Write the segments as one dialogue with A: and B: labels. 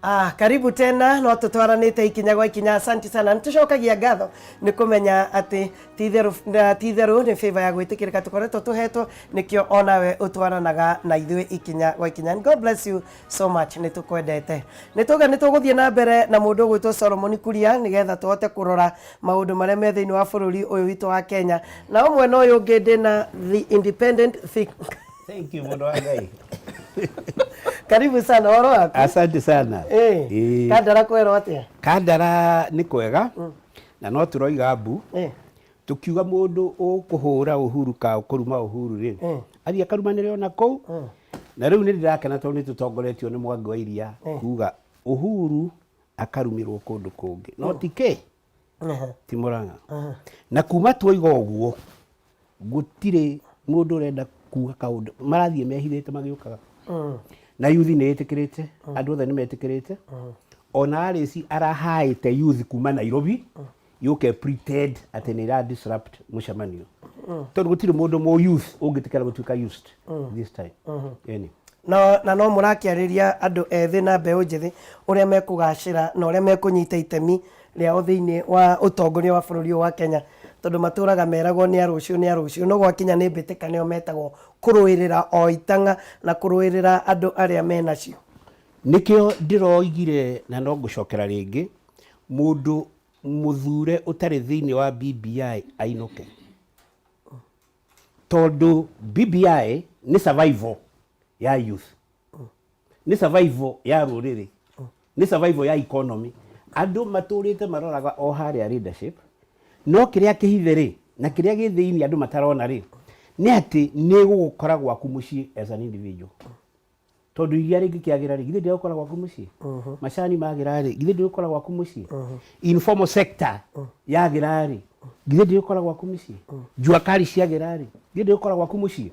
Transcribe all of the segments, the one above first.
A: Ah, karibu tena no tutwaranite ikinya gwa ikinya. Asante sana, nitucokagia ngatho ni kumenya ati ti-itheru ni favor ya gwitikirika tukoretwo tuhetwo, nikio onawe utwaranaga na ithuĩ ikinya gwa ikinya. And God bless you so much, nĩ tũkwendete. Nĩ tuga nĩ tũgũthiĩ na mbere na mũndũ ũgwĩtwo Solomon Kuria nĩgetha tũhote kũrora maũndũ marĩa me thĩinĩ wa bũrũri ũyũ witũ wa Kenya. Na ũmwe na ũyũ ũngĩ ndĩna the independent think.
B: Thank you, mũndũ wa Ngai.
A: Karibu sana, ũhoro waku?
B: Asante sana.
A: Kandara kwerwo atĩa?
B: Kandara nĩ kwega na no tũroiga mbu tukiuga mũndũ ũkũhũra Uhuru ka kũruma Uhuru rĩ, athiĩ akarumanĩre ona kũu. Na rĩu nĩ ndĩrakena tondũ nĩ tũtongoretio nĩ Mwangi wa Iria kuga Uhuru akarumirwo kũndũ kũngĩ no ti kĩ ti Murang'a. Na kuma twoiga ũguo gũtirĩ mũndũ ũrenda kuga kaũndũ, marathiĩ mehithĩte magĩũkaga. Na youth nĩ ĩtĩkĩrĩte, andũ othe nĩ metĩkĩrĩte. Ona Alice arahaĩte youth kuma Nairobi yũke pretend atĩ nĩ ĩra disrupt mũcemanio, tondũ gũtirĩ mũndũ mũ youth ũngĩtĩkĩra gũtuĩka used this time. Ĩni.
A: Na no mũrakĩarĩria andũ ethĩ na mbeũ njĩthĩ ũrĩa mekũgacĩra na ũrĩa mekũnyita itemi rĩao thĩinĩ wa ũtongoria wa bũrũri ũyũ wa Kenya, tondũ matũraga meragwo nĩ arũciũ, nĩ arũciũ, no gwakinya nĩ mbĩtĩka nĩo metagwo kũrũĩrĩra o itang'a na kũrũĩrĩra andũ arĩa menacio.
B: Nĩkĩo ndĩroigire na no ngũcokera rĩngĩ, mũndũ mũthure ũtarĩ thĩinĩ wa BBI ainũke, tondũ BBI nĩ survival ya youth, nĩ survival ya rũrĩrĩ, nĩ survival ya economy. Andũ matũrĩte maroraga o harĩa leadership, no kĩrĩa kĩhithe rĩ na kĩrĩa gĩ thĩinĩ andũ matarona rĩ, nĩ atĩ nĩ gũgũkora gwaku mũciĩ as an individual, tondũ iria rĩngĩkĩagĩra rĩ, githĩ ndĩgũkora gwaku mũciĩ? Macani magĩra rĩ, githĩ ndĩgũkora gwaku mũciĩ? Informal sector yagĩra rĩ, githĩ ndĩgũkora gwaku mũciĩ? Jua kali ciagĩra rĩ, githĩ ndĩgũkora gwaku mũciĩ?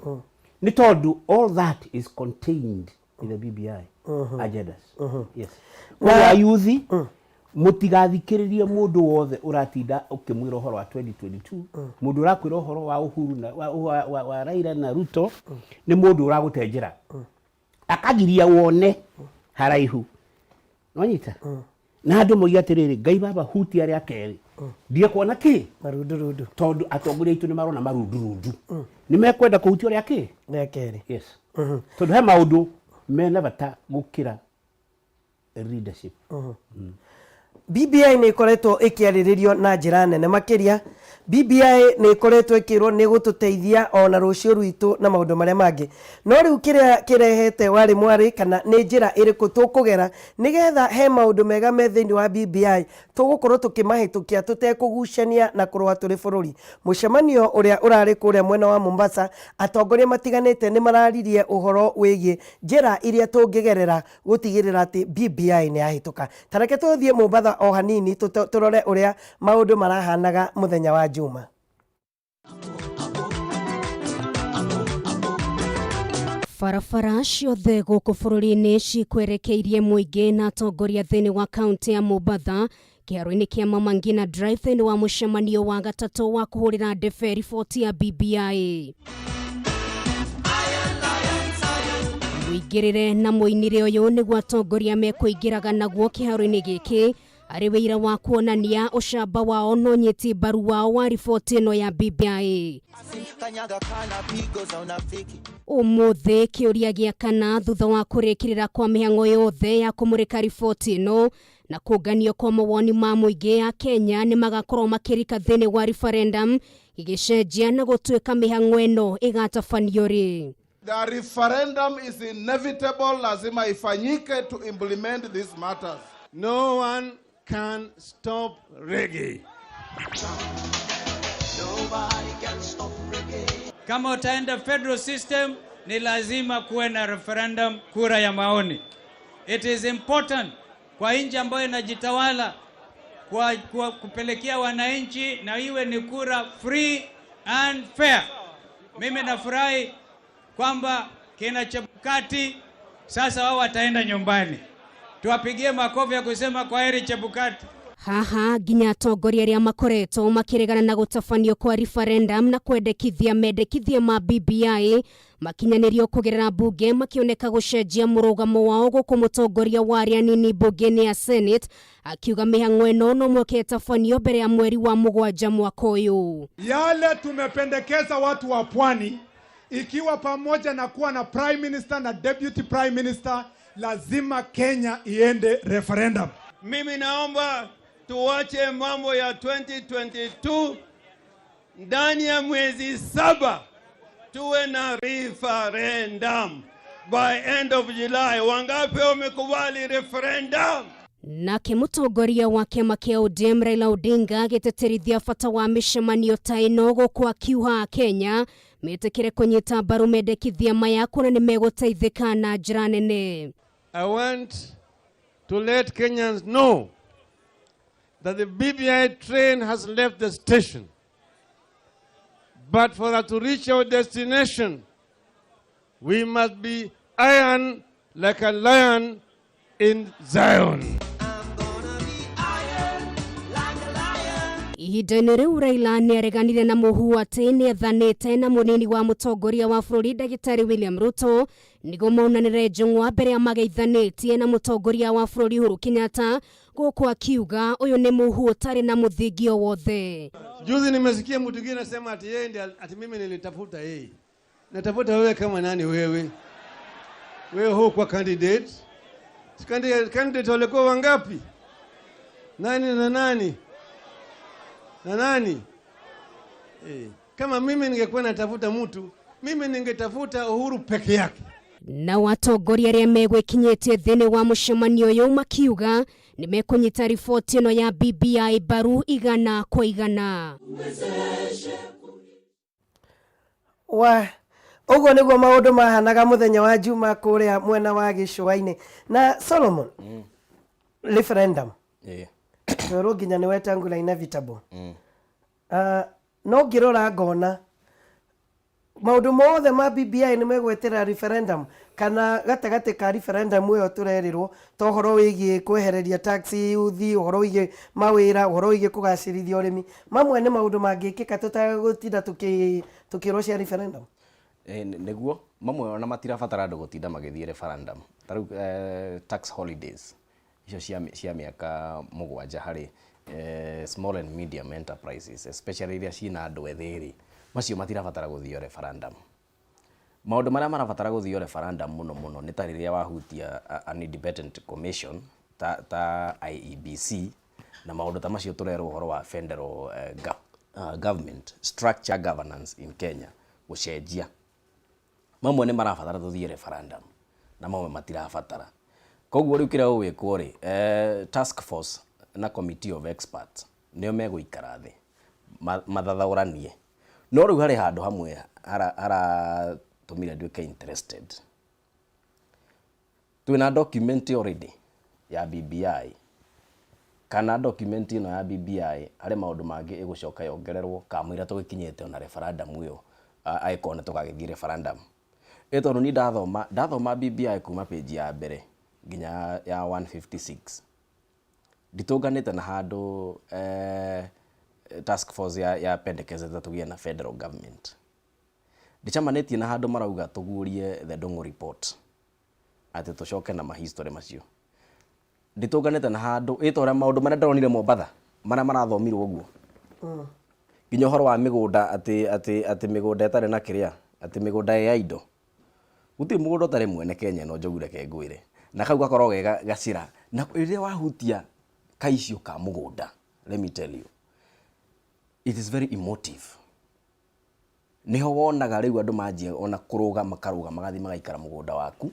B: Nĩ tondũ all that is contained in the BBI agendas, yes. Koguo ayuthi mũtigathikĩrĩrie mũndũ wothe ũratinda ũkĩmwĩra ũhoro wa 2022. Mũndũ ũrakwĩra ũhoro wa Uhuru na wa Raila na Ruto nĩ mũndũ ũragũte njĩra akagiria wone haraihu. Nonyita na andũ moiga atĩrĩrĩ, "Ngai baba, hutia rĩa kerĩ ndige kuona kĩ?"
A: Marundurundu.
B: Tondũ atongoria aitũ nĩ marona marundurundu, nĩ mekwenda kũhutia ũrĩa kĩ
A: Rĩa kerĩ.
B: Yes, tondũ he maũndũ mena bata gũkĩra leadership.
A: BBI nĩ ĩkoretwo ĩkĩarĩrĩrio na njĩra nene makĩria. BBI nĩ ĩkoretwo ĩkĩrwo nĩ gũtũteithia ona rũciũ rwitũ na maũndũ marĩa mangĩ, no rĩu kĩrĩa kĩrehete warĩ mwarĩ kana nĩ njĩra ĩrĩkũ tũkũgera nĩgetha he maũndũ mega me thĩinĩ wa BBI tũgũkorwo tũkĩmahĩtũkia tũtekũgucania na kũrũa tũrĩ bũrũri. Mũcemanio ũrĩa ũrarĩ kũrĩa mwena wa Mombasa, atongoria matiganĩte nĩ mararirie ũhoro wĩgiĩ njĩra iria tũngĩgerera gũtigĩrĩra atĩ BBI nĩ yahĩtũka. Ta reke tũthiĩ Mombatha o hanini tũrore ũrĩa maũndũ marahanaga mũthenya wa Juma.
C: Barabara ciothe gũkũ bũrũri-inĩ cikwerekeirie mũingĩ na atongoria thĩinĩ wa kaunti ya Mombatha kĩharo-inĩ kĩa Mama Ngina Drive thĩinĩ wa mũcemanio wa gatatũ wa kũhũrĩra ndebe riboti ya BBI. Mũingĩrĩre na mũinĩre ũyũ nĩguo atongoria mekũingĩraga naguo kĩharo-inĩ gĩkĩ arĩ wĩira wa kuonania ũcamba wao na ũnyiti mbaru wao wa riboti ĩno ya BBI. Ũmũthĩ kĩũria gĩa kana thutha wa kũrĩkĩrĩra kwa mĩhang'o yothe ya kũmũrĩka riboti ĩno na kũnganio kwa mawoni ma mũingĩ ya Kenya nĩ magakorwo makĩrika thĩinĩ wa referendum gĩgĩcenjia na gũtuĩka mĩhang'o ĩno ĩgatabanio rĩ.
D: The referendum is inevitable, lazima ifanyike to implement these matters.
E: No one can stop reggae.
F: Kama utaenda federal system, ni lazima kuwe na referendum, kura ya maoni. It is important kwa nchi ambayo inajitawala kwa kupelekea wananchi na iwe ni kura free and fair. Mimi nafurahi kwamba kina Chebukati sasa wao wataenda nyumbani. Tuwapigie makofi ya kusema kwa heri, Chebukati.
C: Haha nginya atongoria arĩa makoretwo makĩregana na gũtabanio kwa referendum na kwendekithia mendekithia ma BBI makinyanĩrio kũgerera mbunge makĩoneka gũcenjia mũrũgamo wao, gũkũ mũtongoria wa arĩa anini mbunge-inĩ ya Senate akiuga mĩhang'o ĩno no mũhaka ĩtabanio mbere ya mweri wa 7 mwaka ũyũ.
E: Yale tumependekeza watu wa pwani, ikiwa pamoja na kuwa na prime minister na deputy prime minister, lazima Kenya iende referendum.
G: Mimi naomba tuwache mambo ya 2022, ndani ya mwezi 7 tuwe na referendum by end of July. Wangapi wamekubali referendum?
C: Nake mũtongoria wa kĩama kĩa ODM Raila Odinga agĩtĩtĩrithia bata wa mĩcemanio ta ĩno, gũkũ akiuga Kenya metĩkĩre kũnyita mbaru mendekithia maya kuona nĩ megũteithĩka na njĩra nene.
E: I want to let Kenyans know that the BBI train has left the station. But for us to reach our destination, we must be iron like a lion in Zion.
C: Ihinda-inĩ rĩu Raila nĩ areganire na mũhu atĩ nĩ ethanĩte na mũnini wa mũtongoria wa bũrũri ndagĩtarĩ William Ruto nĩguo maunanĩre njũng'wa mbere ya mageithanĩtie na mũtongoria wa bũrũri Uhuru Kenyatta, gũkũ akiuga ũyũ nĩ mũhu ũtarĩ na mũthingi o wothe.
E: Juzi nimesikia mtu mwingine anasema ati yeye ndiye, ati mimi nilitafuta yeye. Natafuta wewe kama nani wewe? Wewe hukuwa candidate. Si candidate walikuwa wangapi? Nani na nani? Na nani? Kama mimi ningekuwa natafuta mtu, mimi ningetafuta Uhuru peke yake.
C: Na watongoria arĩa megwĩkinyĩtie thĩinĩ wa mũcemanio ũyũ makiuga nĩ mekũnyita riboti ĩno ya BBI mbaru 100%.
A: Wa ũguo nĩguo maũndũ mahanaga mũthenya wa Juma kũrĩa mwena wa gĩcũa-inĩ. Na Solomon, referendum twerwo nginya nĩ Wetangula inevitable. No ngĩrora ngona maũndũ mothe ma BBI nĩ megweterera referendum, kana gatagatĩ ka referendum ĩyo tũrerĩrwo ta ũhoro wĩgiĩ kwehereria tax yuthi, ũhoro wĩgiĩ mawĩra, ũhoro wĩgiĩ kũgacĩrithia ũrĩmi, mamwe nĩ maũndũ mangĩkĩka tũtagũtinda tũkĩrwo cia referendum.
H: Nĩguo mamwe ona matirabatara andũ gũtinda magĩthiĩ referendum. Ta rĩu tax holidays icio cia mĩaka 7 harĩ small and medium enterprises, especially iria ciĩna andũ ethĩ rĩ, macio matirabatara gũthio referendum. Maũndũ marĩa marabatara gũthio referendum mũno mũno nĩ ta rĩrĩa wahutia an independent commission ta IEBC na maũndũ ta macio. Tũrerwo ũhoro wa federal government structure, governance in Kenya gũcenjia. Mamwe nĩ marabatara tũthiĩ referendum na mamwe matirabatara. Koguo rĩu kĩrĩa gũgwĩkwo rĩ, task force na committee of experts nĩo megũikara thĩ mathathaũranie. No rĩu harĩ handũ hamwe haratũmire nduĩke interested. Twĩna document already ya BBI, kana document ĩno ya BBI harĩ maũndũ mangĩ ĩgũcoka yongererwo kamũira tũgĩkinyĩte ona referendum ĩyo, angĩkorwo nĩ tũgagĩthiĩ referendum ĩ? Tondũ niĩ ndathoma BBI kuma page ya mbere nginya ya 156, nditũnganĩte na handũ task force ya pendekezete tũgĩe na federal government. Ndicamanĩtie na handũ marauga tũguũrie the Ndung'u report, atĩ tũcoke na mahistory macio. Nditũnganĩte na handũ ĩ ta ũrĩa maũndũ marĩa ndĩronire Mombatha marĩa marathomirwo ũguo, nginya ũhoro wa mĩgũnda, atĩ mĩgũnda ĩtarĩ na kĩrĩa, atĩ mĩgũnda ĩ ya indo. Gũtirĩ mũgũnda ũtarĩ mwene Kenya ĩno njogu, reke ngwĩre. Na kau gakoragwo ge gacĩra na rĩrĩa wahutia kaicio ka mũgũnda, let me tell you, it is very emotive. Niho wonaga rĩu andũ manjia ona kũrũga, makarũga, magathiĩ magaikara mũgũnda waku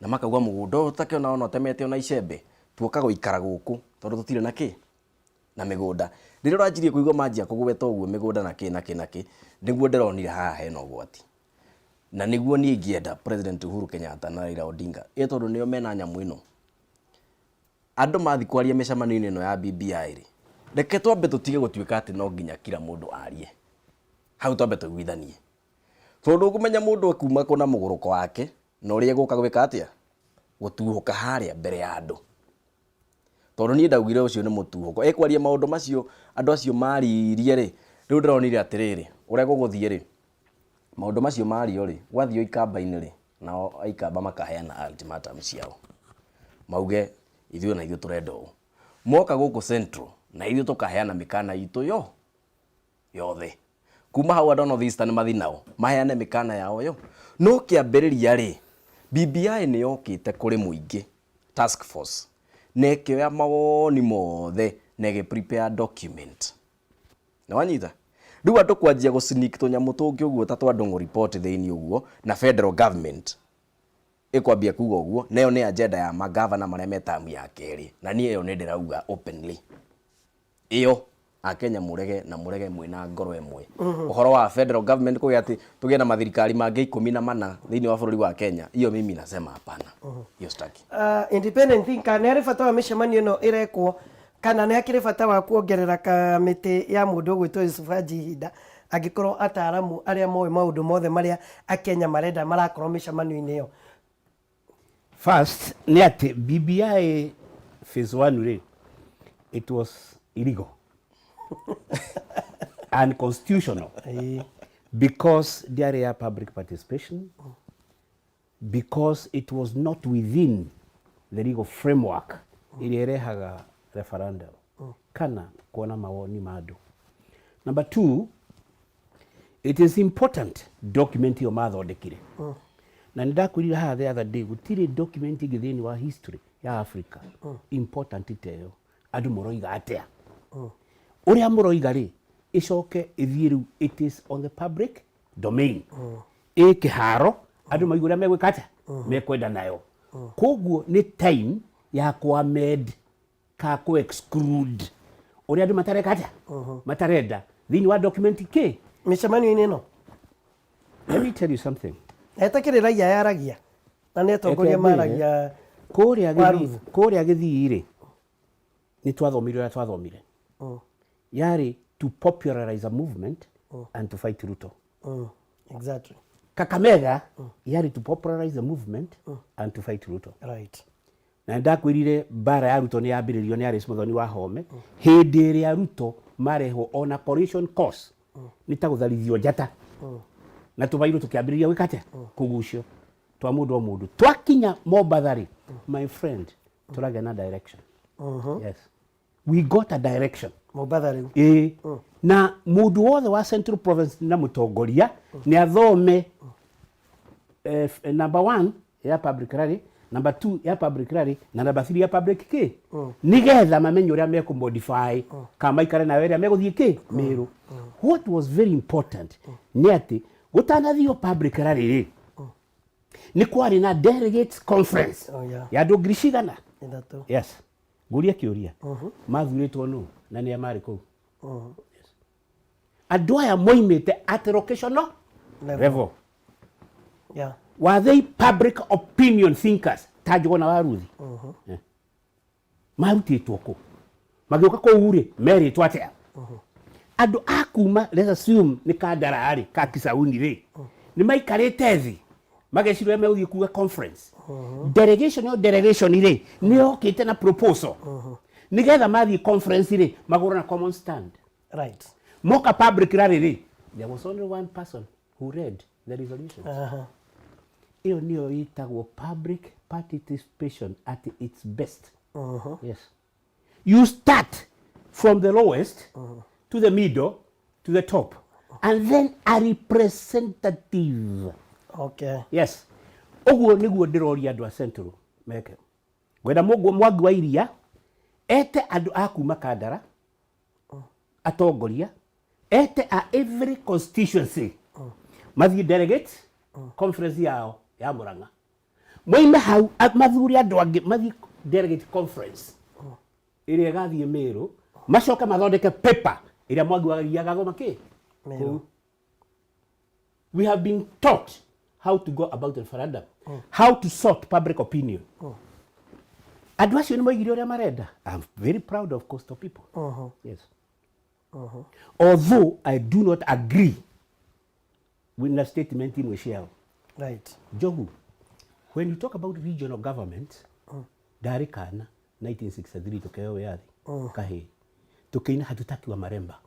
H: na makauga mũgũnda ũyũ ũtakĩona ona ũtemete ona icembe, tuoka gũikara gũkũ tondũ tũtirĩ na kĩ na mĩgũnda. Rĩrĩa ũranjirie kũigua manjia kũgweta ũguo mĩgũnda na kĩ na kĩ na kĩ, nĩguo ndĩronire haha hena ũgwati. Na nĩguo niĩ ingĩenda President Uhuru Kenyatta na Raila Odinga, ĩ tondũ nĩo mena nyamũ ĩno, andũ mathiĩ kwaria mĩcemanio-inĩ ĩno ya BBI rĩ, reke twambe tũtige gũtuĩka atĩ no nginya kila mũndũ arie hau. Twambe tũiguithanie, tondũ ũkũmenya mũndũ akuma kũna mũgũrũko wake na ũrĩa egũka gwĩka atĩa gũtuhũka harĩa mbere ya andũ. Tondũ niĩ ndaugire ũcio nĩ mũtuhũko. Ĩkwaria maũndũ macio andũ acio maririe rĩ, rĩu ndĩronire atĩrĩrĩ, ũrĩa gũgũthiĩ rĩ, maũndũ macio mario rĩ, gwathiĩ ikamba-inĩ rĩ, nao aikamba makaheana ultimatum ciao. Mauge ithuĩ na ithuĩ tũrenda ũũ. Moka gũkũ Central na ithuĩ tũkaheana mĩkana itũ yo yothe. Kuma hau andũ a North Eastern mathi nao maheane mĩkana yao yo. No kĩambĩrĩria rĩ, BBI nĩ yokĩte kũrĩ mũingĩ task force na ĩkĩoya mawoni mothe na ĩgĩ prepare document. Nĩ wanyita? Rĩu andũ kwanjia gũ sneak tũnyamũ tũngĩ ũguo ta twa Ndung'u report thĩinĩ ũguo na federal government ĩkwambia kuga ũguo na ĩyo nĩ agenda ya magavana marĩa me tamu ya kerĩ na niĩ ĩyo nĩ ndĩrauga openly. Ĩyo Akenya mũrege na mũrege mwĩna ngoro ĩmwe. Ũhoro wa federal government kũgĩa atĩ tũgĩe na mathirikari mangĩ 14 thĩinĩ wa bũrũri wa Kenya, hiyo mimi nasema hapana. Hiyo sitaki.
A: Independent thinker, nĩ harĩ bata wa mĩcemanio ĩno ĩrekwo kana nĩ hakĩrĩ bata wa kuongerera kamĩtĩ ya mũndũ ũgwĩtwo Yusuf Haji ihinda angĩkorwo ataaramu arĩa moĩ maũndũ mothe marĩa Akenya marenda marakorwo mĩcemanio-inĩ ĩyo?
B: First, nĩ atĩ BBI phase 1 rĩ, it was illegal, unconstitutional, because ndĩarĩ ya public participation, because it was not within the legal framework ĩrĩa ĩrehaga referendum kana kuona mawoni ma andũ. Number two, it is important document ĩyo mathondekire, na nĩ ndakwĩrire haha the other day, gũtirĩ document ĩngĩ thĩinĩ wa history ya Africa important ta ĩyo. Andũ mũroiga atĩa? Ũrĩa mũroiga rĩ, ĩcoke ĩthiĩ rĩu, it is on the public domain, ĩ kĩharo, andũ maigua ũrĩa megwĩka atĩa, mekwenda nayo. Koguo nĩ time ya kũ-amend ka kũ exclude ũrĩa andũ matareka atĩa, matarenda thĩinĩ wa document kĩ.
A: Mĩcemanio-inĩ ĩno.
B: Let me tell you something.
A: Etĩkĩrĩ raia yaragia na nĩ atongoria
B: Reke ngwĩre,
A: maragia.
B: Kũrĩa
A: Wa
B: Gĩthii, kũrĩa Gĩthii rĩ, nĩ twathomire ũrĩa twathomire, yarĩ to popularize a movement and to fight Ruto. Kakamega yarĩ to popularize the movement and to fight Ruto. Na nĩ ndakwĩrire mbara ya Ruto nĩ yambĩrĩrio nĩ Alice Muthoni wa Home hĩndĩ ĩrĩa Ruto marehwo on a collision course, nĩ ta gũtharithio njata na tũbairũ tũkĩambĩrĩria gwĩka atĩa, kũgucio twa mũndũ o mũndũ. Twakinya Mombatha rĩ, my friend, tũragĩa na direction. Yes, we got a direction.
A: Mombatha rĩu.
B: Ĩĩ, na mũndũ wothe wa Central Province na mũtongoria nĩ athome number one ya public rally, number two ya public rally na number three ya public kĩ, nĩgetha mamenye ũrĩa mekũ modify kana maikare nayo ĩrĩa megũthiĩ kĩ Mĩrũ. What was very important nĩ atĩ gũtanathio public rally rĩ, nĩ kwarĩ na delegates conference ya andũ ngiri cigana?
A: 3.
B: Yes, ngũrie kĩũria, mathurĩtwo nũ na nĩa marĩ kũu? Yes. Andũ aya moimĩte at locational
A: level.
B: Level. Were they public opinion thinkers ta Njũgũna wa Ruthi? Marutĩtwo kũ magĩũka kũu rĩ, merĩtwo atĩa? Andũ a kuma, let's assume nĩ Kandara rĩ, ka Kisauni rĩ, nĩ maikarĩte thĩ mageciria ũrĩa megũthiĩ kuga conference delegation yo, delegation rĩ, nĩ yokĩte na proposal nĩgetha mathiĩ conference rĩ, magũrwo na common stand. Moka public rally rĩ, there was only one person who read the resolutions. Ĩyo nĩyo ĩtagwo public participation at its best. Yes, you start from the lowest to the middle to the top and then a representative. Yes, ũguo nĩguo ndĩroria andũ a Central meke. Ngwenda mũguo Mwangi wa Iria ete andũ a kuma Kandara, atongoria ete a every constituency, mathiĩ delegate conference yao ya Murang'a, moime hau mathure andũ angĩ mathiĩ delegate conference ĩrĩa ĩgathiĩ Meru, macoke mathondeke paper ĩrĩa Mwangi wa Iria agathoma kĩ.
A: Meru.
B: Kũu. We have been taught how to go about referendum, how to sort public opinion. Andũ acio nĩ moigire ũrĩa marenda. I'm very proud of coastal people. Yes, although I do not agree with na statement imwe ciao. Njogu, when you talk about regional government, ndarĩ kana 1963 tũkĩheo wĩyathi kahĩĩ tũkĩina hatutaki wa maremba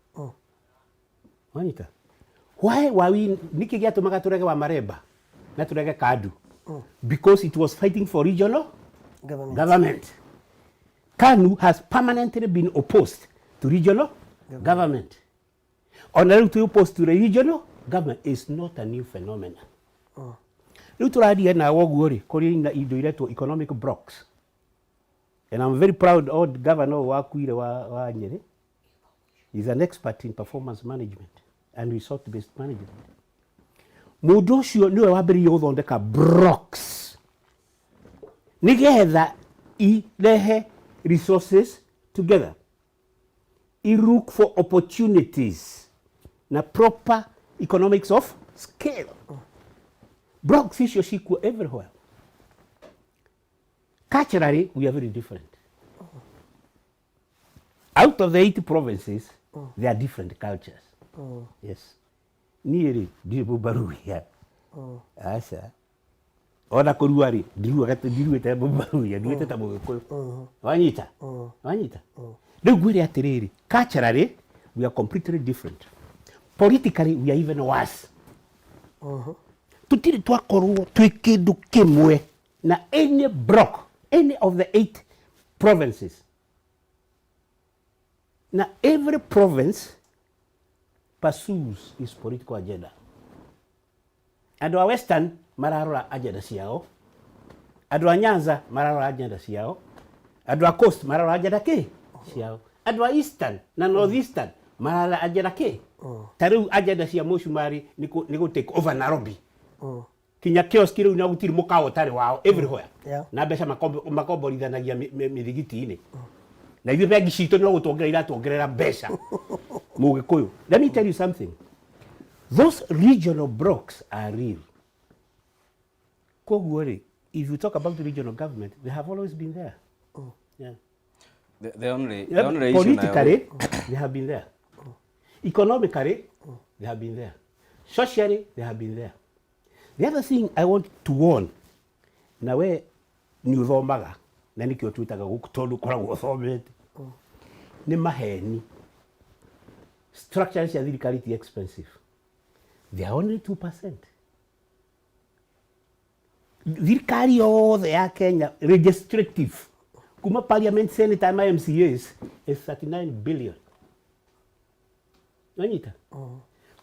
B: wanyita why were we nĩkĩ gĩatũmaga tũrege wa maremba na tũrege kandu because it was fighting for regional
A: Government.
B: government kanu has permanently been opposed to regional government ona rĩu twĩ opposed to the regional government is not a new phenomenon rĩu tũraria nawe ũguo rĩ kũrĩ na indo iretwo economic blocks and I'm very proud old governor ũyũ wakuire wa, wa Nyĩrĩ is an expert in performance management and result based management mũndũ ũcio nĩwe wambĩrĩirie gũthondeka blocks nĩgetha irehe resources together i look for opportunities na proper economics of scale blocks icio cikuo everywhere culturally we are very different out of the eight provinces there are different cultures yes niä rä ndirä må mbaruia aca ona kå rua rä ndiruä te må mbaruia nduä te ta må gä kå yå wanyita wanyita rä u ngwä re atä rä rä culturally we are completely different politically we are even worse tutirä twakorwo twä kä ndå kä mwe na any block any of the eight provinces na every province pursues its political agenda andå a western mararora agenda ciao andå a nyanza mararora agenda ciao andå a coast mararora agenda kä ciao andå a eastern na north eastern mararora agenda kä ta rä u agenda cia mũcumarĩ nĩ gå take over Nairobi kinya kioski rä u na gũtirĩ mũkawa ũtarĩ wao everywhere
A: Yeah.
B: na mbeca makomborithanagia mĩthigiti-inĩ na ithuĩ bengi citũ no gũtuongerera iratuongerera mbeca mũgĩkũyũ let me tell you something those regional blocks are real koguo rĩ if you talk about regional government they have always been there yeah.
H: The only issue nayo-
B: politically they have been there economically they have been there socially they have been there the other thing i want to warn na we nä å thomaga na nä kä o twätaga gå kå tondå koragwo å thomete nä maheni structure cia thirikari ti expensive they are only 2% thirikari yothe ya Kenya legislative kuma parliament senate ma MCAs is 39 billion wanyita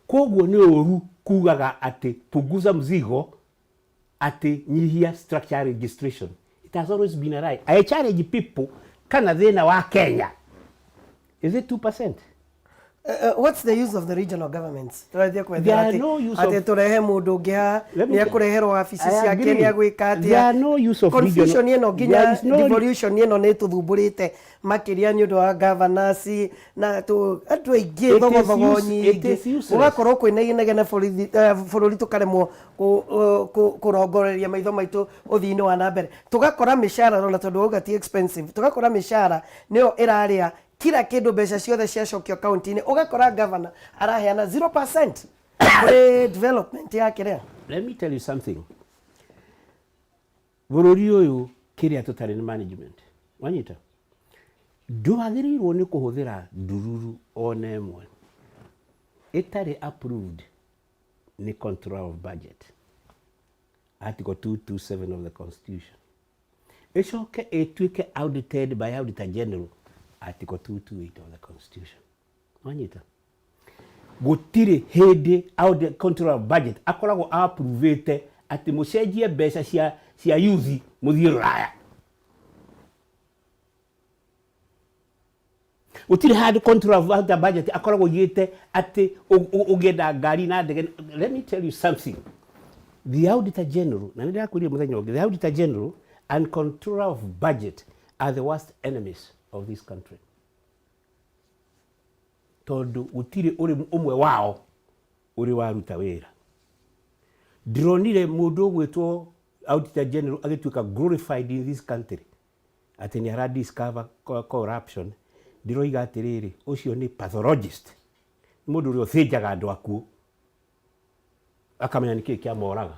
B: koguo nä å ru kugaga atä punguza mzigo atä nyihia structure registration it has always been a right i challenge people kana thĩna wa Kenya is it 2%?
A: What's the use of the regional governments tũrathiĩ
B: There
A: kwethera
B: are
A: atĩ
B: no use
A: atĩ
B: of-
A: tũrehe mũndũ ũngĩ haha
B: Let me
A: nĩ
B: tell-
A: akũreherwo wabici
B: I
A: ciake
B: agree.
A: nĩ agwĩka
B: There are no use of
A: confusion
B: regional-
A: ĩno nginya
B: There is no-
A: devolution ĩno nĩ ĩtũthumbũrĩte makĩria nĩ ũndũ wa governors na tũ andũ aingĩ
B: It is
A: thogothogo
B: it is
A: nyingĩ
B: useless.
A: gũgakorwo kwĩna inegene bũrũri tũkaremwo kũrongoreria maitho maitũ ũthii-inĩ wa na mbere tũgakora mĩcara ona tondũ wauga ti expensive tũgakora mĩcara nĩyo ĩrarĩa kila kĩndũ mbeca ciothe ciacokio kaunti-inĩ ũgakora governor araheana 0% kũrĩ development ya kĩrĩa
B: Let me tell you something. Bũrũri ũyũ kĩrĩa tũtarĩ nĩ management. Wanyita? Ndwagĩrĩirwo nĩ kũhũthĩra ndururu ona ĩmwe ĩtarĩ approved nĩ control of budget. Article 227 of the Constitution. Ĩcoke ĩtuĩke audited by Auditor General Article 228 of the Constitution. Wanyita? Gũtirĩ hĩndĩ audit control of budget akoragwo appruvĩte atĩ mũcenjie mbeca cia cia youth mũthiĩ rũraya gũtirĩ handũ control of the budget akoragwo aigĩte atĩ ũngĩenda ngari na ndege let me tell you something the auditor general na nĩ ndĩrakwĩrire mũthenya ũngĩ the auditor general and controller of budget are the worst enemies of this country tondũ gũtirĩ ũrĩ ũmwe wao ũrĩ waruta wĩra ndĩronire mũndũ ũgwĩtwo auditor general agĩtuĩka glorified in this country atĩ nĩ ara discover corruption ndĩroiga atĩrĩrĩ ũcio nĩ pathologist nĩ mũndũ ũrĩa ũthĩnjaga andũ akuũ akamenya nĩkĩĩ kĩamoraga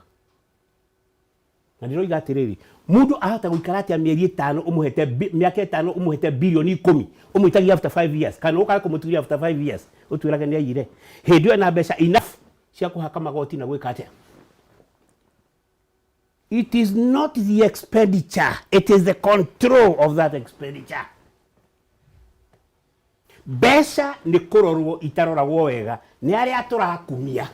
B: Na ndĩroiga atĩrĩrĩ, mũndũ ahota gũikara atĩa mĩeri ĩtano ũmũhete mĩaka ĩtano ũmũhete birioni ikũmi ũmwĩtagia after 5 years kana ũkaga kũmũturia after 5 years ũtwĩrage nĩ aiyire hĩndĩ ĩyo ena mbeca enough cia kũhaka magoti na gwĩka atĩa? It is not the expenditure, it is the control of that expenditure. Mbeca nĩ kũrorwo itaroragwo wega nĩ arĩa tũrakumia.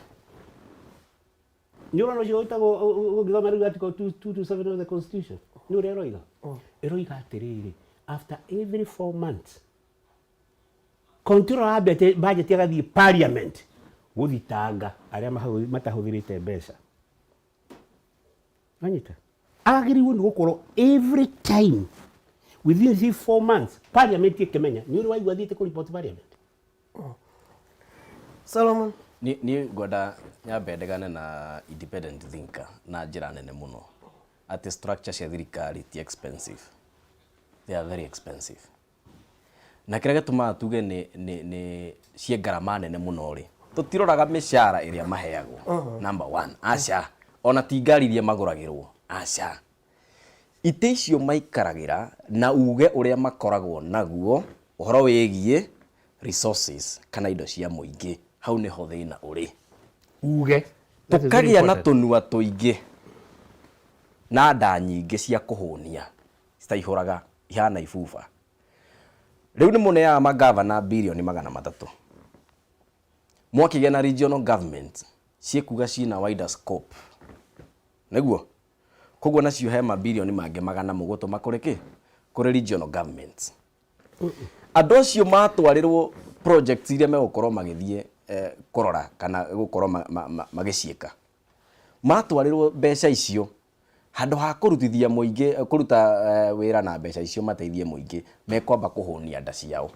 B: Nĩ ũrona ũcio wĩtagwo ũngĩthoma rĩu article 227 of the constitution nĩ ũrĩa ĩroiga ĩroiga atĩrĩrĩ after every 4 months controller wa budget agathiĩ parliament gũthitanga arĩa matahũthĩrĩte mbeca. Wanyita? Agĩrĩirwo nĩ gũkorwo every time within these 4 months parliament ĩkĩmenya. Nĩ ũrĩ waigua athiĩte kũ report parliament?
A: Solomon.
H: Niĩ ngwenda nyambe ndegane na independent thinker na njĩra nene mũno atĩ structure cia thirikari ti expensive. They are very expensive. Na kĩrĩa gĩtũmaga tuge nĩ ciĩ ngarama nene mũno rĩ, tũtiroraga mĩcara ĩrĩa maheagwo number one, aca, ona ti ngari iria magũragĩrwo, aca, itĩ icio maikaragĩra na uge ũrĩa makoragwo naguo ũhoro wĩgiĩ resources kana indo cia mũingĩ, hau nĩho thĩna ũrĩ.
B: Uge. That is very
H: Tũkagĩa na
B: important.
H: Tũnua tũingĩ na nda nyingĩ cia kũhũnia citaihũraga ihana ibuba. Rĩu nĩ mũneaga magavana birioni 300, mwakĩgĩa na regional government ciĩkuga ciĩna wider scope, nĩguo koguo nacio he mabirioni mangĩ magana mũgũtũma kũrĩ kĩ kũrĩ regional governments. Andũ acio matwarĩrwo projects iria megũkorwo magĩthiĩ kũrora kana gũkorwo magĩciĩka, matwarĩrwo mbeca icio, handũ ha kũrutithia mũingĩ kũruta wĩra na mbeca icio mateithie mũingĩ, mekwamba kũhũnia nda ciao.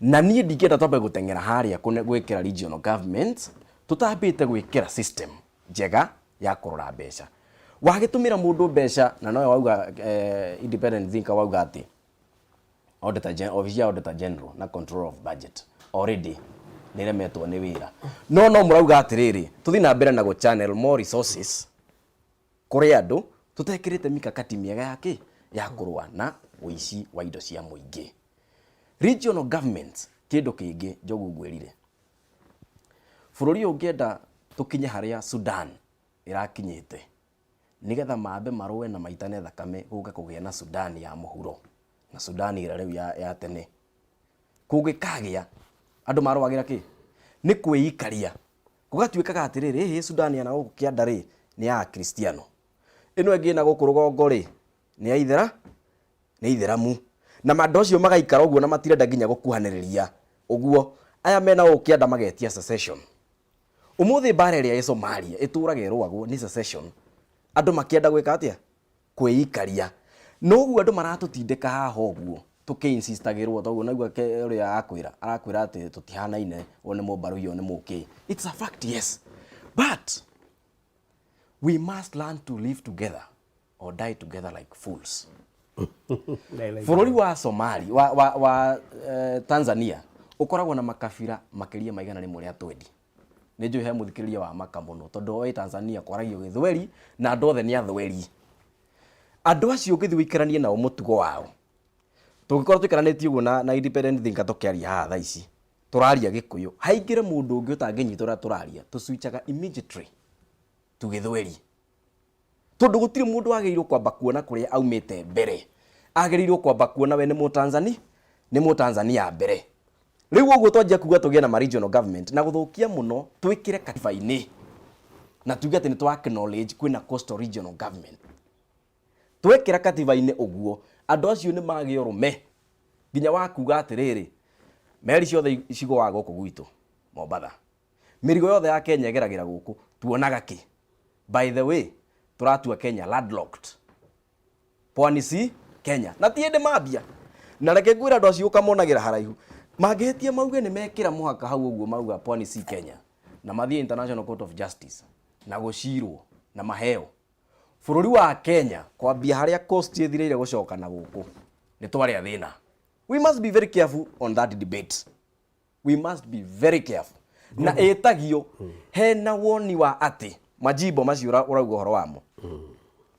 H: Na niĩ ndingĩenda twambe gũteng'era harĩa gwĩkĩra regional government tũtambĩte gwĩkĩra system njega ya kũrora mbeca. Wagĩtũmĩra mũndũ mbeca na nowe wauga independent thinker wauga atĩ auditor gen, office ya auditor general na control of budget already nĩ ĩremetwo nĩ wĩra, no mũrauga atĩrĩrĩ, tũthiĩ na mbere na gũ channel more resources kũrĩ andũ tũtekĩrĩte mikakati mĩega ya kĩ ya kũrũa na ũici wa indo cia mũingĩ. Regional government, kĩndũ kĩngĩ Njogu ngwĩrire, bũrũri ũyũ ũngĩenda tũkinye harĩa Sudan ĩrakinyĩte, nĩgetha mambe marũe na maitane thakame gũke kũgĩa na Sudan ya mũhuro na Sudan ĩrĩa rĩu ya tene kũngĩkagĩa andũ marũagĩra kĩ nĩ kwĩikaria gũgatuĩkaga atĩrĩrĩ, ĩhĩ, Sudan ya na gũkũ kĩanda rĩ nĩ ya Akristiano, ĩno ĩngĩ na gũkũ rũgongo rĩ nĩ ya ithera nĩ itheramu, na andũ acio magaikara ũguo na matirenda nginya gũkuhanĩrĩria ũguo. Aya mena gũkũ kĩanda magetia secession. Ũmũthĩ mbara ĩrĩa ĩ Somalia ĩtũraga ĩrũagwo nĩ secession, andũ makĩenda gwĩka atĩa? Kwĩikaria. Noguo andũ maratũtindĩka haha ũguo tũkĩ-insistagĩrwo toguo naigua ũrĩa akwĩra arakwĩra atĩ tũtihanaine, ũyũ nĩ mũmbaruhi, ũyũ nĩ mũkĩ. It's a fact, yes, but we must learn to live together or die together like fools. Bũrũri wa Somali wa Tanzania ũkoragwo na makabira makĩria ma 120. Nĩ njũĩ he mũthikĩrĩria wa maka mũno tondũ oĩ Tanzania kwaragio gĩthweri na andũ othe nĩ athweri. Andũ acio ũngĩthiĩ ũikaranie nao mũtugo wao, tũngĩkorwo tũikaranĩtie ũguo na independent thinker tũkĩaria haha thaa ici tũraria Gĩkũyũ, haingĩre mũndũ ũngĩ ũtangĩnyita ũrĩa tũraria, tũcwicaga immediately to gĩthweri, tondũ gũtirĩ mũndũ wagĩrĩirwo kwamba kuona kũrĩa aumĩte mbere, agĩrĩirwo kwamba kuona we nĩ Mũtanzania, nĩ Mũtanzania mbere. Rĩu ũguo twanjia kuga tũgĩe na ma regional government na gũthũkia mũno twĩkĩre katiba-inĩ na tuge atĩ nĩ twa acknowledge kwĩna coastal regional government, twekĩra katiba-inĩ ũguo andũ acio nĩ magĩa ũrũme nginya wa kuga atĩrĩrĩ, meri ciothe cigũaga gũkũ gwitũ Mombatha, mĩrigo yothe ya Kenya ĩgeragĩra gũkũ, tuonaga kĩ? By the way, tũratua Kenya landlocked, pwani si Kenya, na ti hĩndĩ mambia. Na reke ngwĩre, andũ acio ũkamonagĩra haraihu mangĩhĩtia mauge nĩ mekĩra mũhaka hau ũguo mauga pwani si Kenya na mathiĩ International Court of Justice na gũcirwo na maheo bũrũri wa Kenya kwambia harĩa coast ĩthirĩire gũcoka na gũkũ nĩ twarĩa thĩna. We must be very careful on that debate. We must be very careful na ĩtagio hena woni wa atĩ majimbo macio ũrauga ũhoro wamo.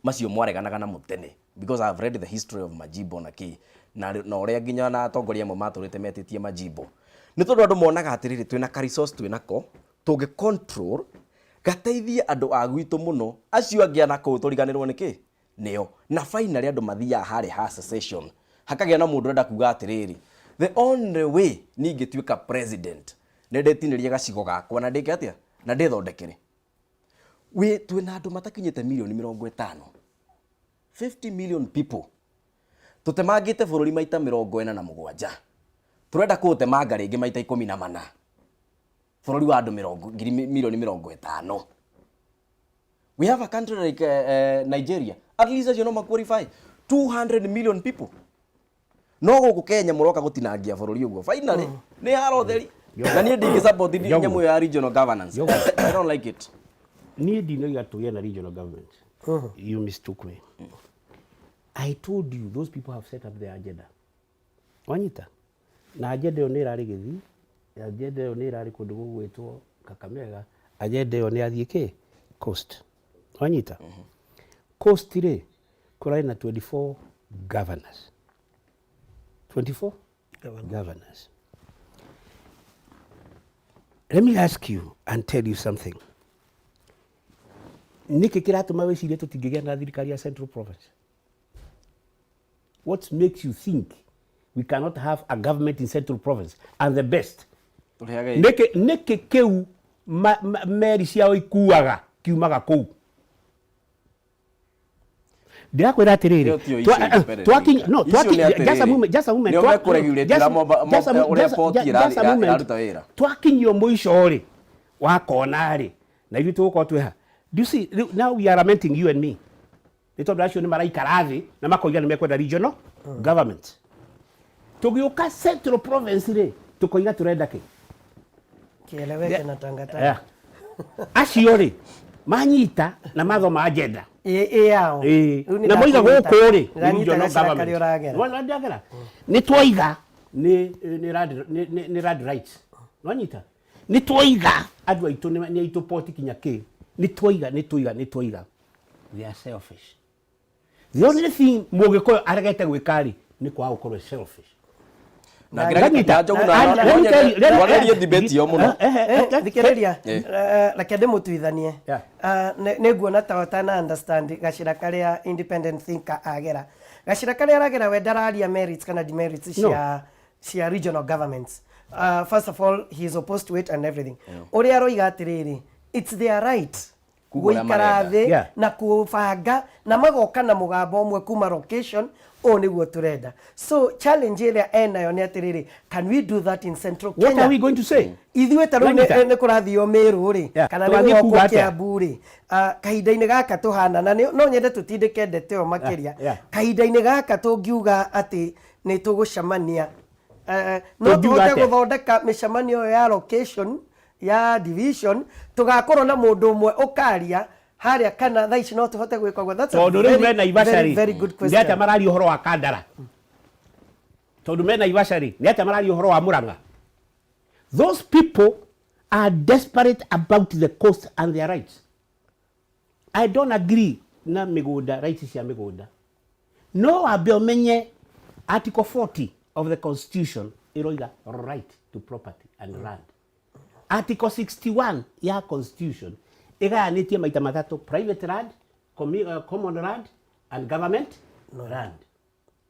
H: Macio mwareganaga namo tene, because I have read the history of majimbo na kĩ na ũrĩa nginya na atongoria amwe matũrĩte metĩtie majimbo, nĩ tondũ andũ monaga atĩrĩrĩ, twĩna ka resource twĩnako tũngĩ control gateithie andũ a gwitũ mũno, acio angĩ ana kũu tũriganĩrwo nĩ kĩ nĩo. Na finally andũ mathiaga harĩa ha secession, hakagĩa na mũndũ ũrenda kuga atĩrĩrĩ, the only way niĩ ingĩtuĩka president nĩ ndĩtinĩrie gacigo gakwa na ndĩke atĩa na ndĩthondekere. Wĩ twĩna andũ matakinyĩte mirioni 50, 50 million people, tũtemangĩte bũrũri maita 47, tũrenda kũũtemanga rĩngĩ maita 14, bũrũri wa andũ mĩrongo ngiri mirioni 50. We have a country like Nigeria, at least acio no ma qualify 200 million people, no gũkũ Kenya mũroka gũtinangia bũrũri ũguo. Finally nĩ haro theri na niĩ ndingĩ support
B: Njogu.
H: nyamũ ya regional governance.
B: Njogu.
H: I don't like it.
B: Niĩ ndinoiga tũgĩe na regional government. You mistook me. I told you those people have set up their agenda. Wanyita? Na agenda ĩyo nĩ ĩrarĩ Gĩthii, agenda ĩyo nĩ ĩrarĩ kũndũ gũgwĩtwo Kakamega, agenda ĩyo nĩ yathiĩ kĩ? Coast. Wanyita? Coast rĩ, kũrarĩ na 24 governors. 24 governors. Let me ask you and tell you something. Nĩkĩ kĩratũma wĩcirie tũtingĩgĩa na thirikari ya Central Province? What makes you think we cannot have a government in Central Province and the best?
H: Tũrĩhage.
B: Nĩkĩ kĩu meri ciao ikuaga kiumaga kũu? Ndĩrakwĩra atĩrĩrĩ,
H: Ĩyo tiyo issue independent
B: no,
H: thinker. Issue nĩ
B: just a
H: atĩrĩrĩ,
B: moment, just a moment,
H: nĩo mekũregulate ũrĩa port
B: just a moment.
H: ĩraruta wĩra.
B: Twakinyio mũico rĩ wa kona rĩ, na ithuĩ tũgũkorwo twĩ ha? Do you see, rĩu now we are lamenting, you and me, nĩ tondũ acio nĩ maraikara thĩ na makoiga nĩ mekwenda regional government. Tũgĩũka Central Province rĩ, tũkoiga tũrenda kĩ?
A: Kieleweke na tangatanga.
B: Yeah. Acio rĩ manyita na mathoma agenda
A: Ĩ yao.
B: Ĩĩ.
A: Rĩu nĩ
B: Na moiga
A: ndakũnyita.
B: gũkũ rĩ nĩ
A: Ndĩranyita
B: regional
A: gacĩra
B: government.
A: karĩa ũragera.
B: Nĩwona ndĩragera? Nĩ twoiga nĩ land rights. Nĩwanyita? Nĩ twoiga andũ aitũ nĩ aitũ poti kinya kĩ, nĩ twoiga, nĩ twoiga, nĩ twoiga. They are selfish. The only thing Mũgĩkũyũ aregete gwĩka rĩ nĩ kwaga gũkorwo selfish.
H: Na ngira
B: Nganyita.
H: Njogu na
B: And let me tell you,
H: twarĩrie debate ĩyo mũno.
A: Thikĩrĩria.
H: Eh.
A: Reke ndĩmũtuithanie. Nĩ nguona ta ũtana understand gacĩra karĩa independent thinker agera, gacĩra karĩa aragera. We ndararia merits kana demerits
B: No.
A: cia regional governments. First of all, he is opposed to it and everything. Ũrĩa aroiga atĩrĩrĩ, it's their right
H: Kuga ũrĩa
A: gũikara
H: marenda.
A: thĩ na kũbanga na magoka na mũgambo ũmwe kuma location, ũũ nĩguo tũrenda. So challenge ĩrĩa enayo nĩ atĩrĩrĩ, can we do that in Central
B: What
A: Kenya?
B: are we going to say?
A: Ithuĩ ta rĩu
B: Wanyita?
A: nĩ kũrathio Mĩrũ rĩ, kana nĩ
B: Tũgathiĩ
A: gũgokwo
B: kuga atĩa?
A: Kĩambu rĩ, kahinda-inĩ gaka tũhana na no nyende tũtindĩke ndeto ĩyo makĩria. Kahinda-inĩ gaka tũngiuga atĩ nĩ tũgũcemania, no
B: Tũngiuga
A: tũhote
B: atĩa?
A: gũthondeka mĩcemanio ĩyo ya location ya division, tũgakorwo na mũndũ ũmwe ũkaria harĩa, kana thaa ici no tũhote gwĩka ũguo? That's a
B: Tondũ rĩu
A: very,
B: me Naivasha
A: very,
B: rĩ,
A: very good
B: nĩ
A: question.
B: atĩa mararia ũhoro wa Kandara? Tondũ me Naivasha rĩ, nĩ atĩa mararia ũhoro wa Murang'a? Those people are desperate about the coast and their rights. I don't agree na mĩgũnda, rights cia mĩgũnda. No wambe ũmenye article 40 of the constitution ĩroiga right to property and land. Article 61 ya constitution ĩgayanĩtie maita matatũ: private land, common land and government land.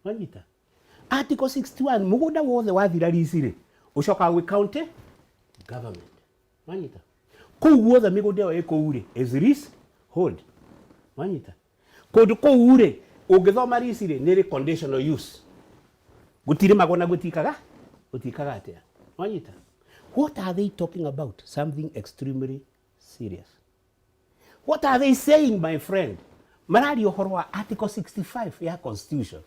B: Wanyita? Article 61, mũgũnda wothe wathira lease rĩ, ũcokaga gwĩ county government. Wanyita? Kũu guothe mĩgũnda ĩyo ĩ kũu rĩ is lease hold. Wanyita? Kũndũ kũu rĩ, ũngĩthoma lease rĩ, nĩ rĩ conditional use, gũtirĩmagwo na gũtikaga atĩa. Wanyita? What are they talking about? Something extremely serious. What are they saying, my friend? Mararia ũhoro wa article 65 ya constitution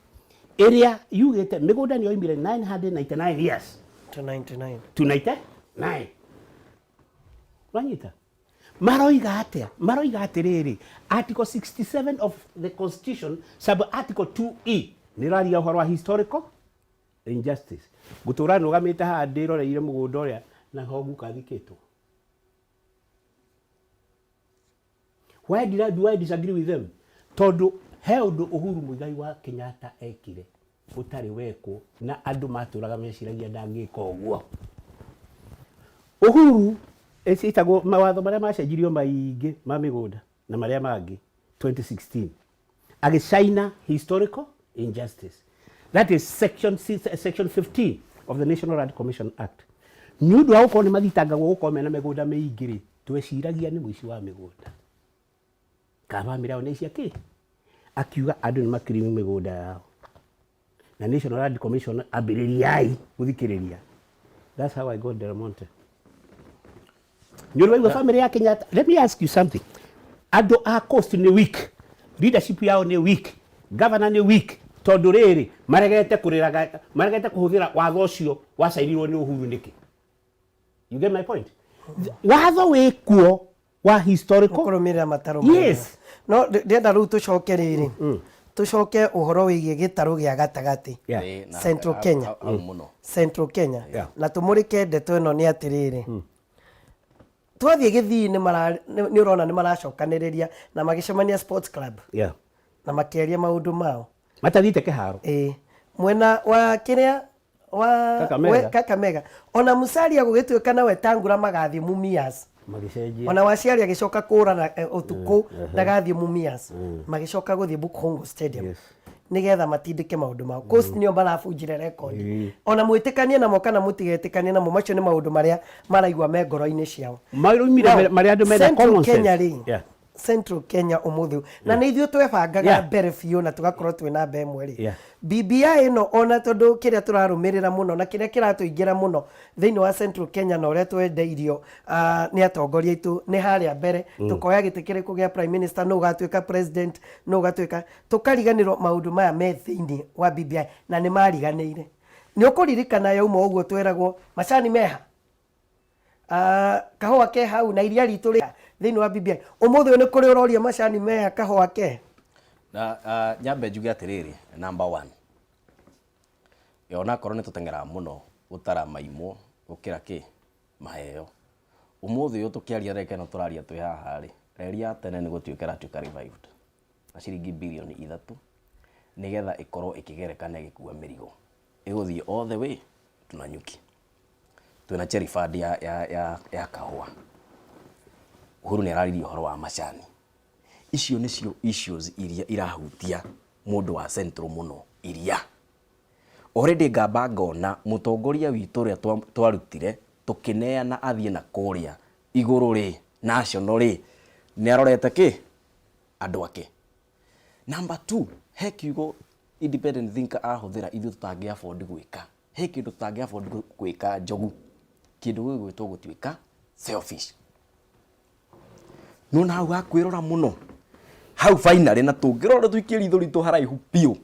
B: ĩrĩa yugĩte mĩgũnda nĩ yoimire 999 years
A: to 99.
B: To 99. Wanyita? Maroiga atĩa? Maroiga atĩrĩrĩ, article 67 of the constitution, sub article 2E, nĩ ĩraria ũhoro wa historical injustice. Ngũtũra nũgamĩte haha ndĩroreire mũgũnda ũrĩa na ho guka thikĩtwo. Why do I disagree with them? Tondũ he ũndũ Uhuru Muigai wa Kenyatta ekire ũtarĩ wekwo na andũ matũraga meciragia ndangĩka ũguo. Uhuru ĩtagwo mawatho marĩa macenjirio maingĩ ma mĩgũnda na marĩa mangĩ 2016 agĩcaina historical injustice, that is section, section 15 of the National Land Commission Act. Nĩ ũndũ wa gũkorwo nĩ mathitangagwo gũkorwo mena mĩgũnda mĩingĩ rĩ, tweciragia nĩ mũici wa mĩgũnda kana bamĩrĩ yao nĩ aici akĩ, akiuga andũ nĩ makirimu mĩgũnda yao na National Land Commission ambĩrĩriai gũthikĩrĩria. That's how I got Del Monte. Nĩ ũrĩ waigua bamĩrĩ ya Kenyatta? Let me ask you something. Andũ a Coast nĩ weak, leadership yao nĩ weak, governor nĩ weak, tondũ rĩrĩ maregete kũrĩraga, maregete kũhũthĩra watho ũcio wacainirwo nĩ Uhuru nĩkĩ? You get my point? Watho wĩ kuo wa historical
A: kũrũmĩrĩra matarũ
B: Yes.
A: No ndĩrenda rĩu tũcoke rĩrĩ, tũcoke ũhoro wĩgiĩ gĩtarũ gĩa gatagatĩ.
B: Yeah.
H: Na-
A: Central Kenya.
H: Hau mũno.
A: Central Kenya.
B: Yeah.
A: Na tũmũrĩke ndeto ĩno nĩ atĩrĩrĩ, twathiĩ gĩthii nĩ nĩ ũrona nĩ maracokanĩrĩria na magĩcemania sports club na makĩaria maũndũ mao.
B: Matathiĩte kĩharo.
A: Ĩĩ, mwena wa kĩrĩa wa
B: Kakamega.
A: Kakamega, ona Musalia gũgĩtuĩka na Wetangula magathiĩ Mumias.
B: Magĩcenjia.
A: Ona Waciari agĩcoka kũra na ũtukũ ndagathiĩ Mumias, magĩcoka gũthiĩ Bukhungu Stadium nĩgetha matindĩke maũndũ mao. Coast nĩo marabunjire rekondi. Ona mwĩtĩkanie namo kana mũtigetĩkanie namo, macio nĩ maũndũ marĩa maraigua me ngoro-inĩ ciao.
B: Maraumire
A: Now,
B: marĩa andũ menda
A: Central
B: common
A: Kenya
B: sense.
A: rĩ, Central Kenya ũmũthĩ na nĩ ithuĩ twebangaga mbere biũ na tũgakorwo twĩ namba ĩmwe rĩ, BBI ĩno, ona tondũ kĩrĩa tũrarũmĩrĩra mũno na kĩrĩa kĩratũingĩra mũno thĩinĩ wa Central Kenya na ũrĩa twendeirio nĩ atongoria aitũ nĩ harĩa mbere, tũkoya gĩtĩ kĩrĩkũ gĩa prime minister, nũ ũgatuĩka president, nũ ũgatuĩka, tũkariganĩrwo maũndũ maya me thĩinĩ wa BBI na nĩ mariganĩire. Nĩ ũkũririkana yauma ũguo tweragwo macani meha, kahũa ke hau na iria ritũ rĩ thĩinĩ wa BBI. Ũmũthĩ ũyũ nĩ kũrĩ ũroria macani meha, kahũa ke?
H: Na nyambe njuge atĩrĩrĩ, number one, onakorwo nĩ tũteng'eraga mũno gũtara maimũ gũkĩra kĩ maheo, ũmũthĩ ũyũ tũkĩaria reke ĩno tũraria twĩ haha rĩ, reri ya tene nĩ gũtuĩka ĩratuĩka revived na ciringi birioni 3 nĩgetha ĩkorwo ĩkĩgereka na ĩgĩkua mĩrigo ĩgũthiĩ all the way to Nanyuki. Twĩna cherry fund ya kahũa. Uhuru nĩ araririe ũhoro wa macani. Icio nĩcio issues iria irahutia mũndũ wa Central mũno, iria. Already ngamba ngona mũtongoria witũ ũrĩa twarutire tũkĩneana athiĩ na kũrĩa igũrũ rĩ, national rĩ, nĩ arorete kĩ? Andũ ake. Number two, he kiugo independent thinker ahũthĩra ithuĩ tũtangĩ afford gwĩka. He kĩndũ tũtangĩ afford gwĩka njogu. Kĩndũ gĩgwĩtwo gũtuĩka selfish. Nona hau ha kwĩrora mũno. Hau finally na tũngĩrora tũikie ritho ritũ haraihu biũ,